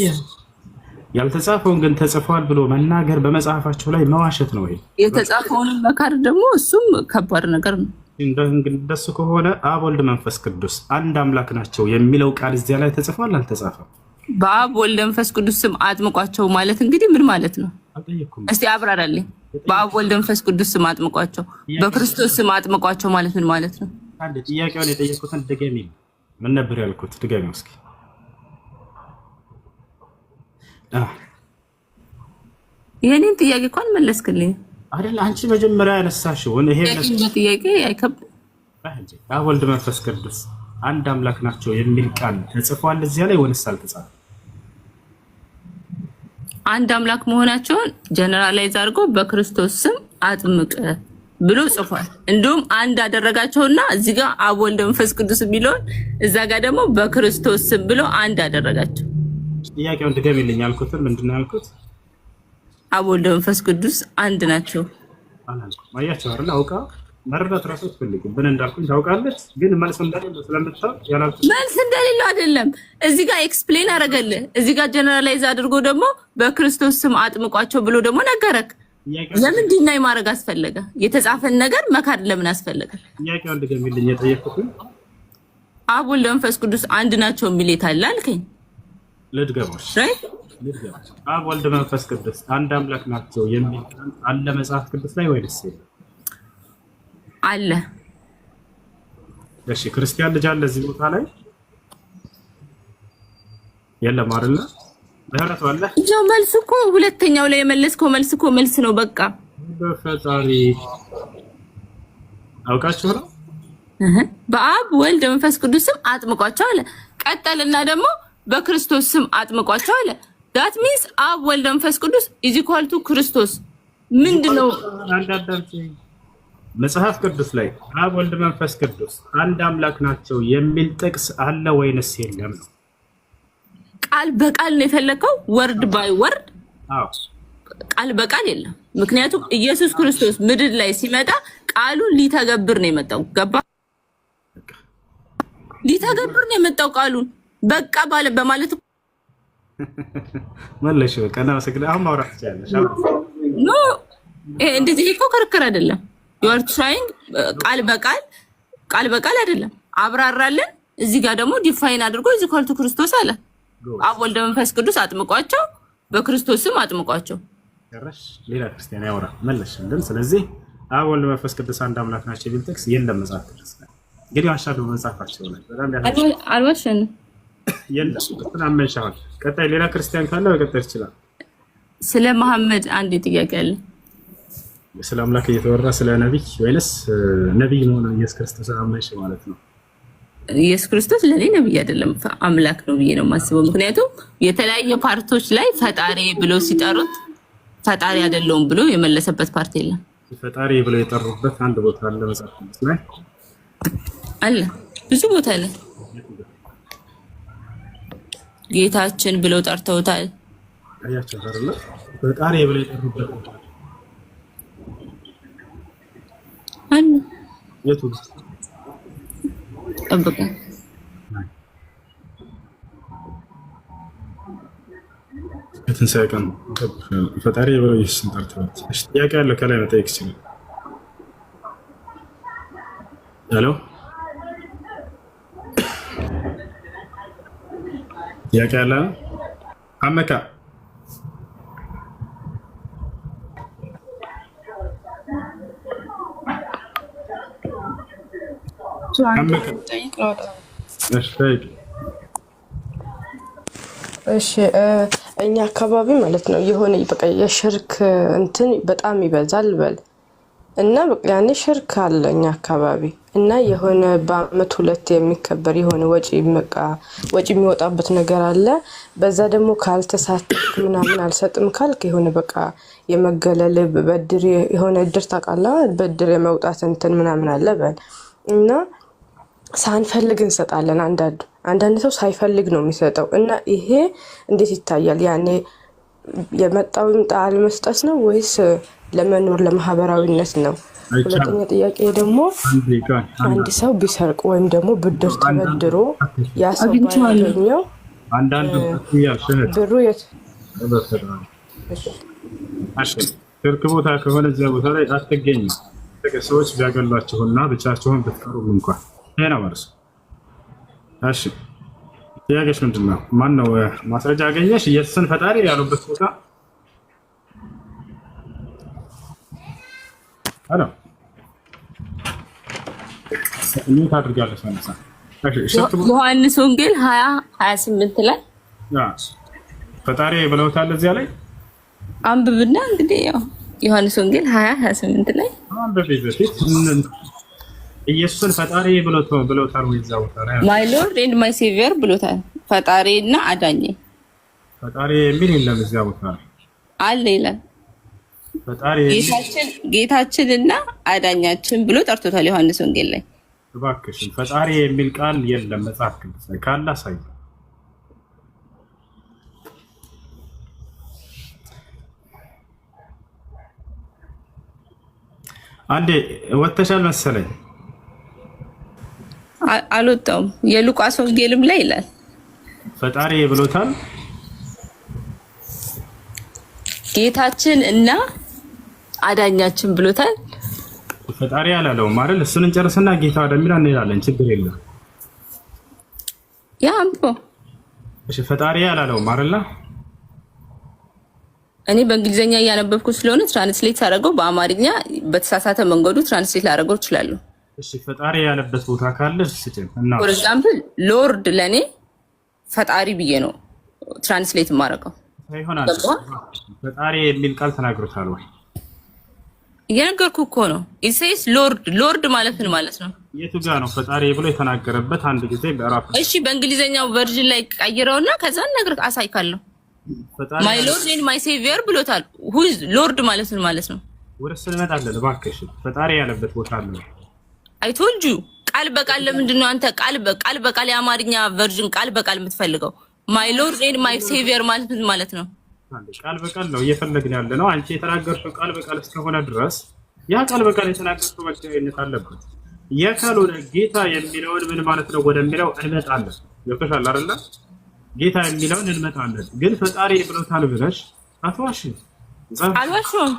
[SPEAKER 1] ያልተጻፈውን ግን ተጽፏል ብሎ መናገር በመጽሐፋቸው ላይ መዋሸት ነው። ይሄ
[SPEAKER 2] የተጻፈውን መካድ ደግሞ እሱም ከባድ ነገር ነው።
[SPEAKER 1] እንደሱ ከሆነ አብ፣ ወልድ፣ መንፈስ ቅዱስ አንድ አምላክ ናቸው የሚለው ቃል እዚያ ላይ ተጽፏል አልተጻፈም?
[SPEAKER 2] በአብ፣ ወልድ፣ መንፈስ ቅዱስ ስም አጥምቋቸው ማለት እንግዲህ ምን ማለት ነው?
[SPEAKER 1] አልጠየኩም።
[SPEAKER 2] እስቲ አብራራልኝ። በአብ፣ ወልድ፣ መንፈስ ቅዱስ ስም አጥምቋቸው፣ በክርስቶስ ስም አጥምቋቸው ማለት ምን ማለት ነው?
[SPEAKER 1] አንድ ጥያቄውን የጠየኩትን ድገሚ። ምን ነበር ያልኩት? ድገሚው እስኪ።
[SPEAKER 2] የኔን ጥያቄ እኮ አልመለስክልኝ።
[SPEAKER 1] አይደል? አንቺ መጀመሪያ ያነሳሽውን ይሄ
[SPEAKER 2] ጥያቄ አይከብድም።
[SPEAKER 1] አብ፣ ወልድ፣ መንፈስ ቅዱስ አንድ አምላክ ናቸው የሚል ቃል ተጽፏል እዚያ ላይ ወይንስ አልተጻፈም?
[SPEAKER 2] አንድ አምላክ መሆናቸውን generalize አድርጎ በክርስቶስ ስም አጥምቅ ብሎ ጽፏል። እንዲሁም አንድ አደረጋቸውና እዚህ ጋር አብ፣ ወልድ፣ መንፈስ ቅዱስ የሚለውን እዛ ጋር ደግሞ በክርስቶስ ስም ብሎ አንድ አደረጋቸው።
[SPEAKER 1] ጥያቄውን ድገሚልኝ ያልኩትን ምንድን ነው ያልኩት?
[SPEAKER 2] አብ፣ ወልድ፣ መንፈስ ቅዱስ አንድ ናቸው።
[SPEAKER 1] አላልኩም። አያቸው አይደል? አውቃ መረዳት ራሱ አትፈልግም። ምን እንዳልኩኝ ታውቃለች፣ ግን መልስ እንደሌለው ስለምታውቅ ያላልኩት
[SPEAKER 2] መልስ እንደሌለው አይደለም። እዚህ ጋር explain አደረገልህ። እዚህ ጋር generalize አድርጎ ደግሞ በክርስቶስ ስም አጥምቋቸው ብሎ ደግሞ ነገረክ። ለምን deny ማድረግ አስፈለገ? የተጻፈን ነገር መካድ ለምን አስፈለገ?
[SPEAKER 1] ጥያቄውን ድገሚልኝ። የጠየኩትን
[SPEAKER 2] አብ ወልድ መንፈስ ቅዱስ አንድ ናቸው የሚል የት አለ አልከኝ።
[SPEAKER 1] ልድገሞች አብ ወልድ መንፈስ ቅዱስ አንድ አምላክ ናቸው የሚል ቃል አለ መጽሐፍ ቅዱስ ላይ ወይንስ የለም?
[SPEAKER 2] አለ።
[SPEAKER 1] እሺ፣ ክርስቲያን ልጅ አለ እዚህ ቦታ ላይ የለም አይደለ? ምህረቱ አለ።
[SPEAKER 2] ያው መልስ እኮ ሁለተኛው ላይ የመለስከው መልስ እኮ መልስ ነው። በቃ
[SPEAKER 1] በፈጣሪ አውቃችሁ ነው።
[SPEAKER 2] በአብ ወልድ መንፈስ ቅዱስ ስም አጥምቋቸው አለ። ቀጠልና ደግሞ በክርስቶስ ስም አጥምቋቸው አለ። That means አብ ወልድ መንፈስ ቅዱስ is equal to ክርስቶስ ምንድን ነው?
[SPEAKER 1] መጽሐፍ ቅዱስ ላይ አብ ወልድ መንፈስ ቅዱስ አንድ አምላክ ናቸው የሚል ጥቅስ አለ ወይንስ የለም ነው?
[SPEAKER 2] ቃል በቃል ነው የፈለከው? Word by word ቃል በቃል የለም። ምክንያቱም ኢየሱስ ክርስቶስ ምድር ላይ ሲመጣ ቃሉን ሊተገብር ነው የመጣው። ገባ? ሊተገብር ነው የመጣው ቃሉን በቃ ባለ በማለት
[SPEAKER 1] መለሽ። በቃ እናመሰግናለን። አሁን ማውራት ትችያለሽ።
[SPEAKER 2] No፣ እንደዚህ እኮ ክርክር አይደለም። You are trying ቃል በቃል ቃል በቃል አይደለም። አብራራለን። እዚህ ጋር ደግሞ define አድርጎ is equal to ክርስቶስ አለ። አብ ወልደ መንፈስ ቅዱስ አጥምቋቸው፣ በክርስቶስም አጥምቋቸው።
[SPEAKER 1] ጨረሽ። ሌላ ክርስቲያን ያወራ መለሽልን። ስለዚህ አብ ወልድ መንፈስ ቅዱስ አንድ አምላክ ናቸው የሚል ጥቅስ የለም መጽሐፍ ቅዱስ ላይ። እንግዲህ ዋሻሉ መጽሐፋቸው ላይ በጣም
[SPEAKER 2] አልዋሸንም።
[SPEAKER 1] የለም፣ እሱን አመንሻዋል። ቀጣይ ሌላ ክርስቲያን ካለ መቀጠል ይችላል።
[SPEAKER 2] ስለ መሐመድ አንድ ጥያቄ አለ።
[SPEAKER 1] ስለ አምላክ እየተወራ ስለ ነቢይ ወይንስ ነቢይ መሆኑን ኢየሱስ ክርስቶስ አመንሽ ማለት ነው?
[SPEAKER 2] ኢየሱስ ክርስቶስ ለእኔ ነቢይ አይደለም፣ አምላክ ነው ብዬ ነው የማስበው። ምክንያቱም የተለያየ part ኦች ላይ ፈጣሪ ብለው ሲጠሩት ፈጣሪ አይደለውም ብሎ የመለሰበት part የለም።
[SPEAKER 1] ፈጣሪ ብለው የጠሩበት አንድ ቦታ አለ መጽሐፍ ቅዱስ ላይ?
[SPEAKER 2] አለ፣ ብዙ ቦታ አለ። ጌታችን ብለው ጠርተውታል።
[SPEAKER 1] አያቸው አይደለ? ፈጣሪ ብለው የጠሩበት ቦታ
[SPEAKER 2] አለ።
[SPEAKER 1] የቱ?
[SPEAKER 2] ጠብቀ
[SPEAKER 1] የትንሣኤ ቀን ፈጣሪ ብለው ኢየሱስን ጠርተውት። እሺ፣ ጥያቄ ያለው ከላይ መጠየቅ ይችላል። Hello፣ ጥያቄ ያለ አመካ? አመካ። እሺ፣ ጠይቂ።
[SPEAKER 5] እሺ፣ እኛ አካባቢ ማለት ነው የሆነ በቃ የሽርክ እንትን በጣም ይበዛል በል እና በቃ ያኔ ሽርክ አለ እኛ አካባቢ እና የሆነ በአመት ሁለት የሚከበር የሆነ ወጪ በቃ ወጪ የሚወጣበት ነገር አለ። በዛ ደግሞ ካልተሳተፍክ ምናምን አልሰጥም ካልክ የሆነ በቃ የመገለል በድር የሆነ እድር ታውቃለህ፣ በድር የመውጣት እንትን ምናምን አለ በል እና ሳንፈልግ እንሰጣለን። አንዳንድ ሰው ሳይፈልግ ነው የሚሰጠው እና ይሄ እንዴት ይታያል? ያኔ የመጣው ይምጣ አለመስጠት ነው ወይስ ለመኖር ለማህበራዊነት ነው? ሁለተኛ ጥያቄ ደግሞ አንድ ሰው ቢሰርቅ ወይም ደግሞ ብድር ተበድሮ ያ ሰው ባያገኘው
[SPEAKER 1] አንዳንዱ
[SPEAKER 5] ብሩ የት
[SPEAKER 1] ሽርክ ቦታ ከሆነ እዚያ ቦታ ላይ አትገኝም። ሰዎች ቢያገሏችሁና ብቻችሁን ብትቀሩም እንኳን ይሄ ነው መልሱ። እሺ፣ ጥያቄሽ ምንድን ነው? ማን ነው ማስረጃ አገኘሽ? ኢየሱስን ፈጣሪ ያሉበት ቦታ? Hello፣ mute አድርጋለች መልሳ።
[SPEAKER 2] ዮሐንስ ወንጌል 20:28 ላይ።
[SPEAKER 1] ፈጣሪ ብለውታል እዚያ ላይ።
[SPEAKER 2] አንብብና እንግዲህ ያው ዮሐንስ ወንጌል 20:28 ላይ።
[SPEAKER 1] በፊት በፊት ኢየሱስን ፈጣሪ ብለውታል ወይ እዛ ቦታ ላይ?
[SPEAKER 2] My Lord and my Savior ብሎታል። ፈጣሪ እና አዳኜ።
[SPEAKER 1] ፈጣሪ የሚል የለም እዚያ ቦታ ላይ።
[SPEAKER 2] አለ ይላል።
[SPEAKER 1] ፈጣሪ
[SPEAKER 2] ጌታችንና አዳኛችን ብሎ ጠርቶታል ዮሐንስ ወንጌል ላይ።
[SPEAKER 1] እባክሽን፣ ፈጣሪ የሚል ቃል የለም መጽሐፍ ቅዱስ ላይ። ካለ አሳይ። አንዴ ወጥተሻል መሰለኝ።
[SPEAKER 2] አልወጣውም። የሉቃስ ወንጌልም ላይ ይላል።
[SPEAKER 1] ፈጣሪ ብሎታል።
[SPEAKER 2] ጌታችን እና አዳኛችን ብሎታል።
[SPEAKER 1] ፈጣሪ አላለውም አይደል? እሱን እንጨርስና ጌታ ወደሚለው እንሄዳለን። ችግር የለም።
[SPEAKER 2] Yeah፣ አንብቦ።
[SPEAKER 1] እሺ፣ ፈጣሪ አላለውም አይደለ?
[SPEAKER 2] እኔ በእንግሊዝኛ እያነበብኩ ስለሆነ translate ሳደርገው በአማርኛ በተሳሳተ መንገዱ translate ላደርገው እችላለሁ።
[SPEAKER 1] እሺ፣ ፈጣሪ ያለበት ቦታ ካለ ስጭን እና
[SPEAKER 2] For example Lord ለእኔ ፈጣሪ ብዬ ነው translate የማደርገው።
[SPEAKER 1] ይሆናል። ፈጣሪ የሚል ቃል ተናግሮታል ወይ?
[SPEAKER 2] እየነገርኩ እኮ ነው። It says Lord። Lord ማለት ምን ማለት ነው?
[SPEAKER 1] የቱ ጋ ነው ፈጣሪ ብሎ የተናገረበት? አንድ ጊዜ ምዕራፍ
[SPEAKER 2] እሺ፣ በእንግሊዝኛው version ላይ ቀይረውና ከዛ ነገር አሳይካለሁ። My Lord and my Savior ብሎታል። Who's Lord ማለት ምን ማለት ነው?
[SPEAKER 1] ወደ እሱ እንመጣለን። እባክሽ፣ ፈጣሪ ያለበት ቦታ አለ?
[SPEAKER 2] I told you ቃል በቃል። ለምንድን ነው አንተ ቃል በቃል የአማርኛ version ቃል በቃል የምትፈልገው? My Lord and my Savior ማለት ምን ማለት ነው?
[SPEAKER 1] ቃል በቃል ነው እየፈለግን ያለ ነው። አንቺ የተናገርሽው ቃል በቃል እስከሆነ ድረስ ያ ቃል በቃል የተናገርሽው መገኘት አለበት። ያ ካልሆነ ጌታ የሚለውን ምን ማለት ነው ወደሚለው እንመጣለን። ገብቶሻል አይደለ? ጌታ የሚለውን እንመጣለን። ግን ፈጣሪ ብሎታል ብለሽ አትዋሽም።
[SPEAKER 2] አልዋሽም።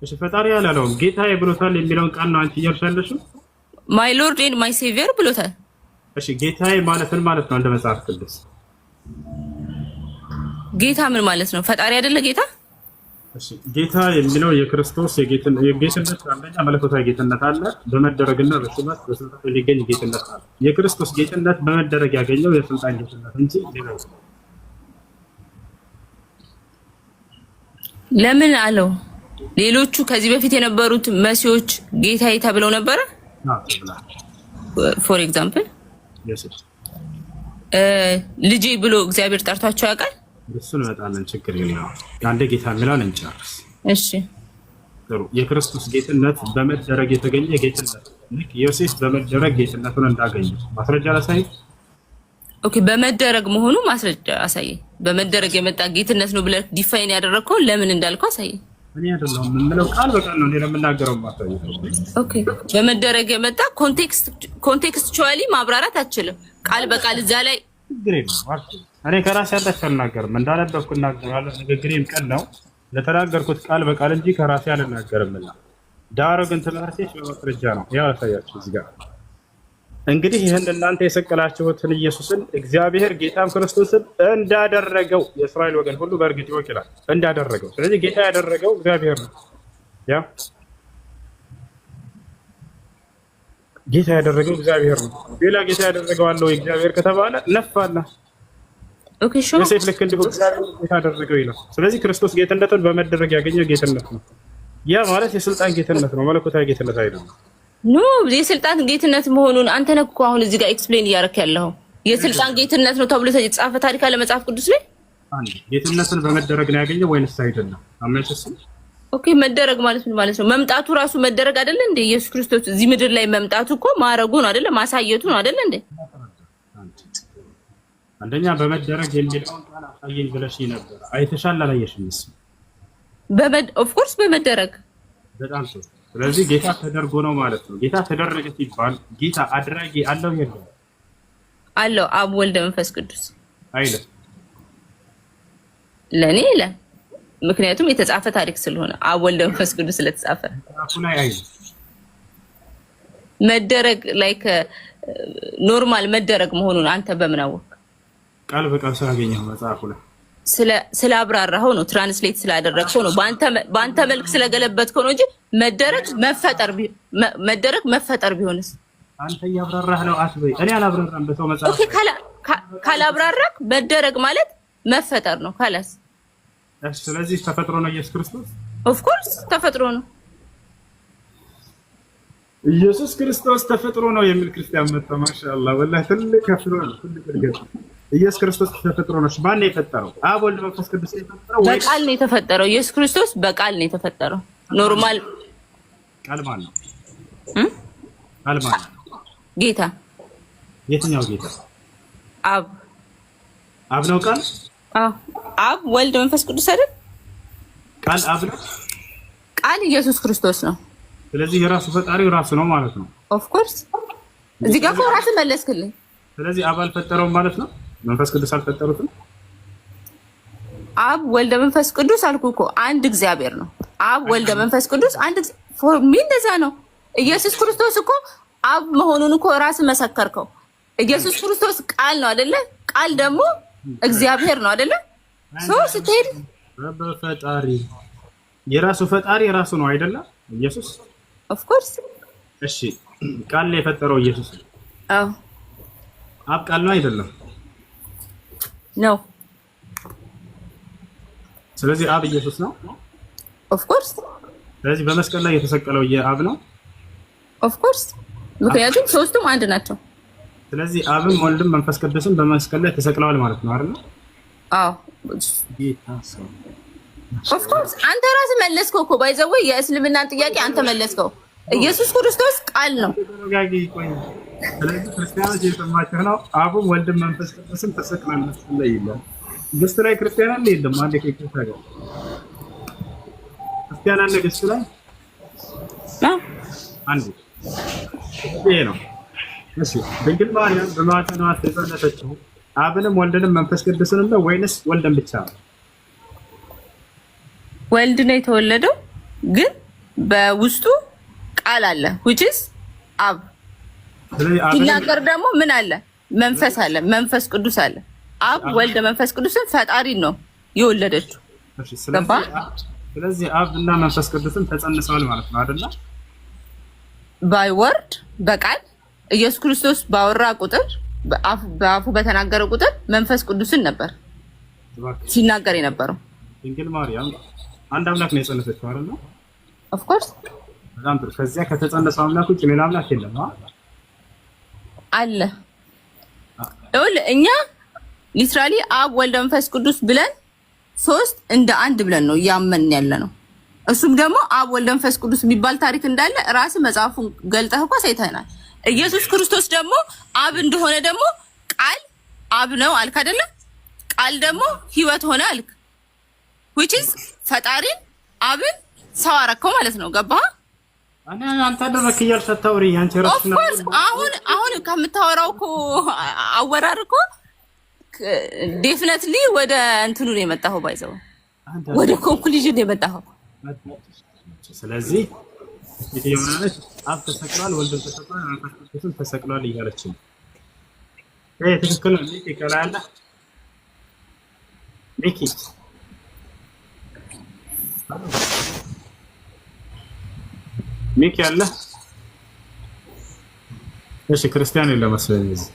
[SPEAKER 1] እሺ፣ ፈጣሪ ያላለውም ጌታ ብሎታል የሚለውን ቃል ነው አንቺ እያልሽ ያለሽው።
[SPEAKER 2] My Lord and my Savior ብሎታል።
[SPEAKER 1] እሺ፣ ጌታዬ ማለት ምን ማለት ነው እንደ መጽሐፍ ቅዱስ?
[SPEAKER 2] ጌታ ምን ማለት ነው? ፈጣሪ አይደለ ጌታ?
[SPEAKER 1] እሺ፣ ጌታ የሚለው የክርስቶስ የጌትነት አንደኛ መለኮታዊ ጌትነት አለ፣ በመደረግና በሹመት በስልጣን የሚገኝ ጌትነት አለ። የክርስቶስ ጌትነት በመደረግ ያገኘው የስልጣን ጌትነት እንጂ ሌላ
[SPEAKER 2] ለምን አለው? ሌሎቹ ከዚህ በፊት የነበሩት መሲዎች ጌታዬ ተብለው ነበረ? For example ልጄ ብሎ እግዚአብሔር ጠርቷቸው ያውቃል?
[SPEAKER 1] እሱ እንመጣለን፣ ችግር የለውም። አንዴ ጌታ የሚለውን እንጨርስ።
[SPEAKER 2] እሺ።
[SPEAKER 1] ጥሩ። የክርስቶስ ጌትነት በመደረግ የተገኘ ጌትነት፣ ልክ ዮሴፍ በመደረግ ጌትነቱን እንዳገኘ ማስረጃ ላሳይ።
[SPEAKER 2] Okay፣ በመደረግ መሆኑ ማስረጃ አሳየ። በመደረግ የመጣ ጌትነት ነው ብለህ define ያደረግከው ለምን እንዳልከው አሳየ።
[SPEAKER 1] እኔ አይደለሁም የምለው፣ ቃል በቃል ነው እኔ ለምናገረው ማሳየት።
[SPEAKER 2] Okay፣ በመደረግ የመጣ contextually ማብራራት አትችልም። ቃል በቃል እዛ ላይ
[SPEAKER 1] ችግር የለውም። እኔ ከራሴ ያላች አልናገርም፣ እንዳነበብኩ እናገራለሁ። ንግግሬም ቅን ነው። ለተናገርኩት ቃል በቃል እንጂ ከራሴ አልናገርምና፣ ዳሩ ግን ትምህርቴ በማስረጃ ነው። ያው ያሳያችሁ እዚህ ጋር። እንግዲህ ይህን እናንተ የሰቀላችሁትን ኢየሱስን እግዚአብሔር ጌታም ክርስቶስን እንዳደረገው የእስራኤል ወገን ሁሉ በእርግጥ ይወቅ ይላል። እንዳደረገው። ስለዚህ ጌታ ያደረገው እግዚአብሔር ነው። ያ ጌታ ያደረገው እግዚአብሔር ነው። ሌላ ጌታ ያደረገው አለው እግዚአብሔር ከተባለ ነፋና
[SPEAKER 2] Okay, sure.
[SPEAKER 1] ዮሴፍ ልክ እንዲሁ እግዚአብሔር ጌታ አደረገው ይላል። ስለዚህ ክርስቶስ ጌትነቱን በመደረግ ያገኘው ጌትነት ነው። ያ ማለት የስልጣን ጌትነት ነው፣ መለኮታዊ ጌትነት አይደለም።
[SPEAKER 2] No፣ የስልጣን ጌትነት መሆኑን አንተ ነህ እኮ አሁን እዚህ ጋር explain እያደረክ ያለኸው። የስልጣን ጌትነት ነው ተብሎ የተጻፈ ታሪክ አለ መጽሐፍ ቅዱስ ላይ?
[SPEAKER 1] አንድ ጌትነትን በመደረግ ነው ያገኘው ወይንስ አይደለም? አመንሽ?
[SPEAKER 2] Okay፣ መደረግ ማለት ምን ማለት ነው? መምጣቱ ራሱ መደረግ አይደለ እንዴ? ኢየሱስ ክርስቶስ እዚህ ምድር ላይ መምጣቱ እኮ ማረጉ ነው አይደለ? ማሳየቱ ነው አይደለ እንዴ?
[SPEAKER 1] አንደኛ በመደረግ የሚለውን ቃል አሳየኝ ብለሽ ነበር። አይተሻል አላየሽም? እሱ
[SPEAKER 2] Of course በመደረግ።
[SPEAKER 1] በጣም ጥሩ። ስለዚህ ጌታ ተደርጎ ነው ማለት ነው። ጌታ ተደረገ ሲባል ጌታ አድራጊ አለው የለውም?
[SPEAKER 2] አለው። አብ፣ ወልደ፣ መንፈስ ቅዱስ።
[SPEAKER 1] አይልም።
[SPEAKER 2] ለእኔ ይላል። ምክንያቱም የተጻፈ ታሪክ ስለሆነ፣ አብ፣ ወልደ፣ መንፈስ ቅዱስ ስለተጻፈ።
[SPEAKER 1] መጽሐፉ ላይ አይልም።
[SPEAKER 2] መደረግ like normal መደረግ መሆኑን አንተ በምን አወቅ?
[SPEAKER 1] ቃል በቃል ስላገኘሁ መጽሐፉ ላይ።
[SPEAKER 2] ስለ አብራራኸው ነው፣ translate ስላደረግከው ነው፣ በአንተ መልክ ስለገለበጥከው ነው እንጂ መደረግ መፈጠር ቢሆንስ?
[SPEAKER 1] አንተ እያብራራህ ነው አትበይ። እኔ አላብራራም በሰው መጽሐፍ።
[SPEAKER 2] Okay፣ ካላብራራክ መደረግ ማለት መፈጠር ነው። خلاص።
[SPEAKER 1] ስለዚህ ተፈጥሮ ነው ኢየሱስ ክርስቶስ።
[SPEAKER 2] Of course ተፈጥሮ ነው።
[SPEAKER 1] ኢየሱስ ክርስቶስ ተፈጥሮ ነው የሚል ክርስቲያን መጣ። ማሻአላህ ወላሂ ትልቅ ከፍሎ ነው፣ ትልቅ እድገት። ኢየሱስ ክርስቶስ ተፈጥሮ ነው። ማን ነው የፈጠረው? አብ፣ ወልድ፣ መንፈስ ቅዱስ የፈጠረው ወይ?
[SPEAKER 2] በቃል ነው የተፈጠረው። ኢየሱስ ክርስቶስ በቃል ነው የተፈጠረው። Normal።
[SPEAKER 1] ቃል ማን ነው? ቃል ማን ነው?
[SPEAKER 2] ጌታ።
[SPEAKER 1] የትኛው ጌታ?
[SPEAKER 2] አብ።
[SPEAKER 1] አብ ነው ቃል?
[SPEAKER 2] አዎ፣ አብ፣ ወልድ፣ መንፈስ ቅዱስ አይደል?
[SPEAKER 1] ቃል አብ ነው።
[SPEAKER 2] ቃል ኢየሱስ ክርስቶስ ነው።
[SPEAKER 1] ስለዚህ የራሱ ፈጣሪው ራሱ ነው ማለት ነው።
[SPEAKER 2] Of course፣ እዚህ ጋር እኮ ራስህ መለስክልኝ።
[SPEAKER 1] ስለዚህ አብ አልፈጠረውም ማለት ነው። መንፈስ ቅዱስ አልፈጠሩትም።
[SPEAKER 2] አብ፣ ወልደ፣ መንፈስ ቅዱስ አልኩ እኮ፣ አንድ እግዚአብሔር ነው። አብ ወልደ መንፈስ ቅዱስ አንድ for me እንደዛ ነው። ኢየሱስ ክርስቶስ እኮ አብ መሆኑን እኮ ራስ መሰከርከው። ኢየሱስ ክርስቶስ ቃል ነው አይደለ? ቃል ደግሞ እግዚአብሔር ነው አይደለ? So ስትሄድ
[SPEAKER 1] በፈጣሪ የራሱ ፈጣሪ የራሱ ነው አይደለ? ኢየሱስ።
[SPEAKER 2] Of course.
[SPEAKER 1] እሺ፣ ቃል ነው የፈጠረው ኢየሱስ ነው።
[SPEAKER 2] አዎ።
[SPEAKER 1] አብ ቃል ነው አይደለም?
[SPEAKER 2] ነው።
[SPEAKER 1] ስለዚህ አብ ኢየሱስ ነው።
[SPEAKER 2] Of course.
[SPEAKER 1] ስለዚህ በመስቀል ላይ የተሰቀለው የአብ ነው።
[SPEAKER 2] Of course፣ ምክንያቱም ሶስቱም አንድ ናቸው።
[SPEAKER 1] ስለዚህ አብም ወልድም መንፈስ ቅዱስም በመስቀል ላይ ተሰቅለዋል ማለት ነው አይደል?
[SPEAKER 2] አዎ።
[SPEAKER 1] ጌታ ሰው።
[SPEAKER 2] Of course፣ አንተ ራስህ መለስከው እኮ። By the way የእስልምናን ጥያቄ አንተ መለስከው። ኢየሱስ ክርስቶስ ቃል ነው።
[SPEAKER 1] ተረጋጊ፣ ቆይ። ስለዚህ ክርስቲያኖች እየሰማችሁ ነው። አብም ወልድም መንፈስ ቅዱስም ተሰቅለዋል መስቀል ላይ ይላል። Guest ላይ ክርስቲያን አለ የለም? አንዴ ከይቅርታ ጋር ክርስቲያን አለ guest ላይ? አንዴ ይሄ ነው። እሺ፣ ድንግል ማርያም በማኅፀኗ የጸነሰችው አብንም ወልድንም መንፈስ ቅዱስንም ነው ወይንስ ወልድን ብቻ ነው?
[SPEAKER 2] ወልድ ነው የተወለደው፣ ግን በውስጡ ቃል አለ፣ which is አብ።
[SPEAKER 1] ስለዚህ አብንም
[SPEAKER 2] ሲናገር ደግሞ ምን አለ? መንፈስ አለ፣ መንፈስ ቅዱስ አለ። አብ ወልድ መንፈስ ቅዱስን ፈጣሪ ነው የወለደችው።
[SPEAKER 1] እሺ፣
[SPEAKER 2] ገባ?
[SPEAKER 1] ስለዚህ አብ እና መንፈስ ቅዱስም ተጸንሰዋል ማለት ነው አይደለ?
[SPEAKER 2] By word፣ በቃል ኢየሱስ ክርስቶስ ባወራ ቁጥር፣ በአፉ በተናገረ ቁጥር መንፈስ ቅዱስን ነበር
[SPEAKER 1] እባክህ።
[SPEAKER 2] ሲናገር የነበረው።
[SPEAKER 1] ድንግል ማርያም አንድ አምላክ ነው የጸነሰችው አይደለ?
[SPEAKER 2] Of course.
[SPEAKER 1] በጣም ጥሩ። ከዚያ ከተጸነሰው አምላክ ውጭ ሌላ አምላክ የለም። አ?
[SPEAKER 2] አለ። ይኸውልህ፣ እኛ literally አብ ወልድ መንፈስ ቅዱስ ብለን ሶስት እንደ አንድ ብለን ነው እያመንን ያለ ነው። እሱም ደግሞ አብ ወልድ መንፈስ ቅዱስ የሚባል ታሪክ እንዳለ ራስ መጽሐፉን ገልጠህ እኮ አሳይተናል። ኢየሱስ ክርስቶስ ደግሞ አብ እንደሆነ ደግሞ ቃል አብ ነው አልክ አይደለ? ቃል ደግሞ ህይወት ሆነ አልክ። Which is ፈጣሪን አብን ሰው አረከው ማለት ነው። ገባህ?
[SPEAKER 1] እኔ አንተ አደረክ እያልሽ አታውሪ። አንቺ ራስሽ ነው።
[SPEAKER 2] Of course፣ አሁን ከምታወራው እኮ አወራር እኮ definitely ወደ እንትኑ ነው የመጣኸው፣ by the way ወደ conclusion ነው የመጣኸው።
[SPEAKER 1] ስለዚህ የሆነች አብ ተሰቅሏል፣ ወልድም ተሰቅሏል፣ መንፈስ ቅዱስም ተሰቅሏል እያለች ነው። ይሄ ትክክል ነው። ሚኪ ከላይ አለ። ሚኪ፣ ሚኪ አለ። እሺ፣ ክርስቲያን የለም መሰለኝ እዚህ።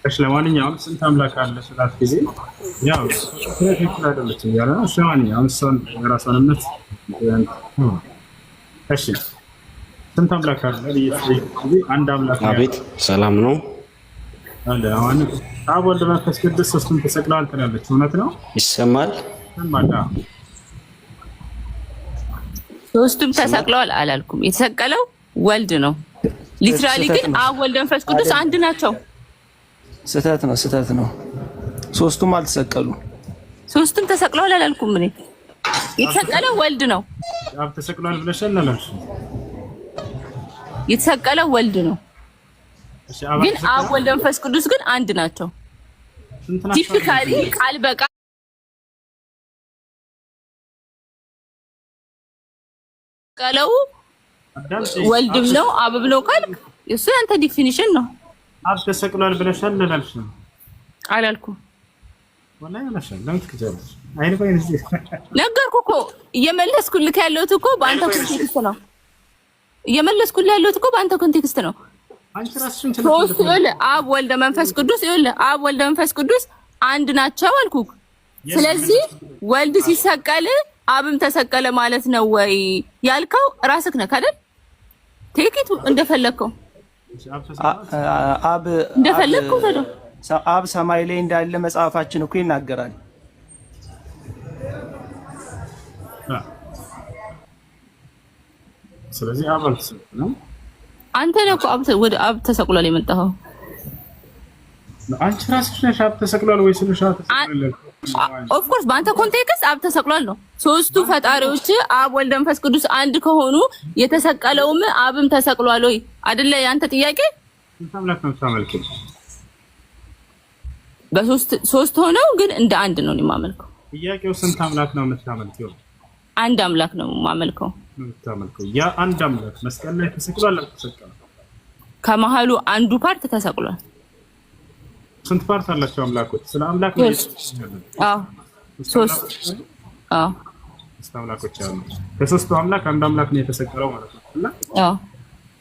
[SPEAKER 1] እሺ፣ ለማንኛውም ስንት አምላክ አለ ስላት ጊዜ ያው ትክክል አይደለችም እያለ ነው። እሺ፣ ለማንኛውም እሷን የራሷን እምነት። እሺ፣ ስንት አምላክ አለ ብዬ ስጠይቅ ጊዜ አንድ አምላክ ነው።
[SPEAKER 6] አቤት፣ ሰላም ነው።
[SPEAKER 1] አለ። አሁን አብ ወልድ መንፈስ ቅዱስ ሶስቱም ተሰቅለዋል ትላለች። እውነት ነው?
[SPEAKER 6] ይሰማል?
[SPEAKER 1] ይሰማል።
[SPEAKER 2] ሶስቱም ተሰቅለዋል አላልኩም። የተሰቀለው ወልድ ነው። Literally ግን አብ ወልድ መንፈስ ቅዱስ አንድ ናቸው።
[SPEAKER 3] ስህተት ነው፣ ስህተት ነው። ሶስቱም አልተሰቀሉ።
[SPEAKER 2] ሶስቱም ተሰቅለዋል አላልኩም እኔ። የተሰቀለው ወልድ ነው።
[SPEAKER 1] አብ ተሰቅሏል ብለሻል አላልሽም?
[SPEAKER 2] የተሰቀለው ወልድ ነው።
[SPEAKER 1] እሺ፣ አብ
[SPEAKER 2] ግን አብ ወልድ መንፈስ ቅዱስ ግን አንድ ናቸው።
[SPEAKER 1] ስንት ናቸው?
[SPEAKER 2] Typically ቃል በቃል ቀለው
[SPEAKER 1] አዳምጪ።
[SPEAKER 2] ወልድም ነው አብም ነው ካልክ እሱ ያንተ definition ነው።
[SPEAKER 1] አብ ተሰቅሏል ብለሻል አላልሽም?
[SPEAKER 2] አላልኩም።
[SPEAKER 1] ወላሂ ብለሻል። ለምን ትክጃለሽ? አይን ባይን እዚህ
[SPEAKER 2] ነገርኩህ እኮ። እየመለስኩልህ ያለሁት እኮ በአንተ context ነው። እየመለስኩልህ ያለሁት እኮ በአንተ context ነው።
[SPEAKER 1] አንቺ ራስሽን
[SPEAKER 2] ሶስት፣ ይኸውልህ፣ አብ ወልደ መንፈስ ቅዱስ፣ ይኸውልህ፣ አብ ወልደ መንፈስ ቅዱስ አንድ ናቸው አልኩህ። ስለዚህ ወልድ ሲሰቀል አብም ተሰቀለ ማለት ነው ወይ ያልከው ራስህ ነህ አይደል? Take it እንደፈለግከው።
[SPEAKER 3] አብ
[SPEAKER 2] እንደፈለግከው ተደው።
[SPEAKER 3] አብ ሰማይ ላይ እንዳለ መጽሐፋችን እኮ ይናገራል።
[SPEAKER 1] ስለዚህ አብ አልተሰቀለም።
[SPEAKER 2] አንተ ነህ እኮ አብ ወደ አብ ተሰቅሏል የመጣኸው።
[SPEAKER 1] አንቺ ራስሽ ነሽ አብ ተሰቅሏል ወይ ስልሽ አብ ተሰቅሏል።
[SPEAKER 2] Of course፣ በአንተ context አብ ተሰቅሏል ነው። ሶስቱ ፈጣሪዎች አብ ወልድ መንፈስ ቅዱስ አንድ ከሆኑ የተሰቀለውም አብም ተሰቅሏል ወይ አይደለ ያንተ ጥያቄ?
[SPEAKER 1] ስንት አምላክ ነው የምታመልኪው?
[SPEAKER 2] በሶስት ሶስት ሆነው ግን እንደ አንድ ነው የማመልከው።
[SPEAKER 1] ጥያቄው ስንት አምላክ ነው የምታመልኪው?
[SPEAKER 2] አንድ አምላክ ነው የማመልከው።
[SPEAKER 1] የምታመልከው ያ አንድ አምላክ መስቀል ላይ ተሰቅሏል አልተሰቀለም?
[SPEAKER 2] ከመሀሉ አንዱ part ተሰቅሏል።
[SPEAKER 1] ስንት part አላቸው አምላኮች? ስለ አምላክ ነው።
[SPEAKER 2] ሶስት። አዎ፣ ሶስት። አዎ።
[SPEAKER 1] ሶስት አምላኮች አሉ። ከሶስቱ አምላክ አንዱ አምላክ ነው የተሰቀለው ማለት ነው። እና
[SPEAKER 2] አዎ።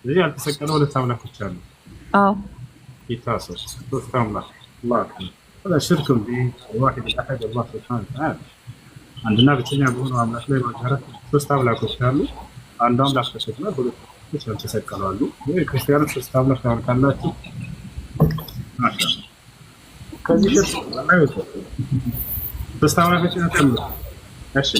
[SPEAKER 1] ስለዚህ ያልተሰቀለው ሁለት አምላኮች አሉ።
[SPEAKER 2] አዎ።
[SPEAKER 1] ይታሰብ ሶስት አምላክ። الله أكبر። هذا شرك بالواحد الأحد الله سبحانه وتعالى። አንድና ብቸኛ በሆነው አምላክ ላይ ማጋራት። ሶስት አምላኮች አሉ። አንዱ አምላክ ተሰቅሏል፣ ሁለት አምላኮች ያልተሰቀሉ አሉ። ወይ ክርስቲያኖች ሶስት አምላክ ታመልካላችሁ? ማሻአላህ። ከዚህ ሽርክ ላይ ወጡ። ሶስት አምላኮችን አታምልኩ። እሺ።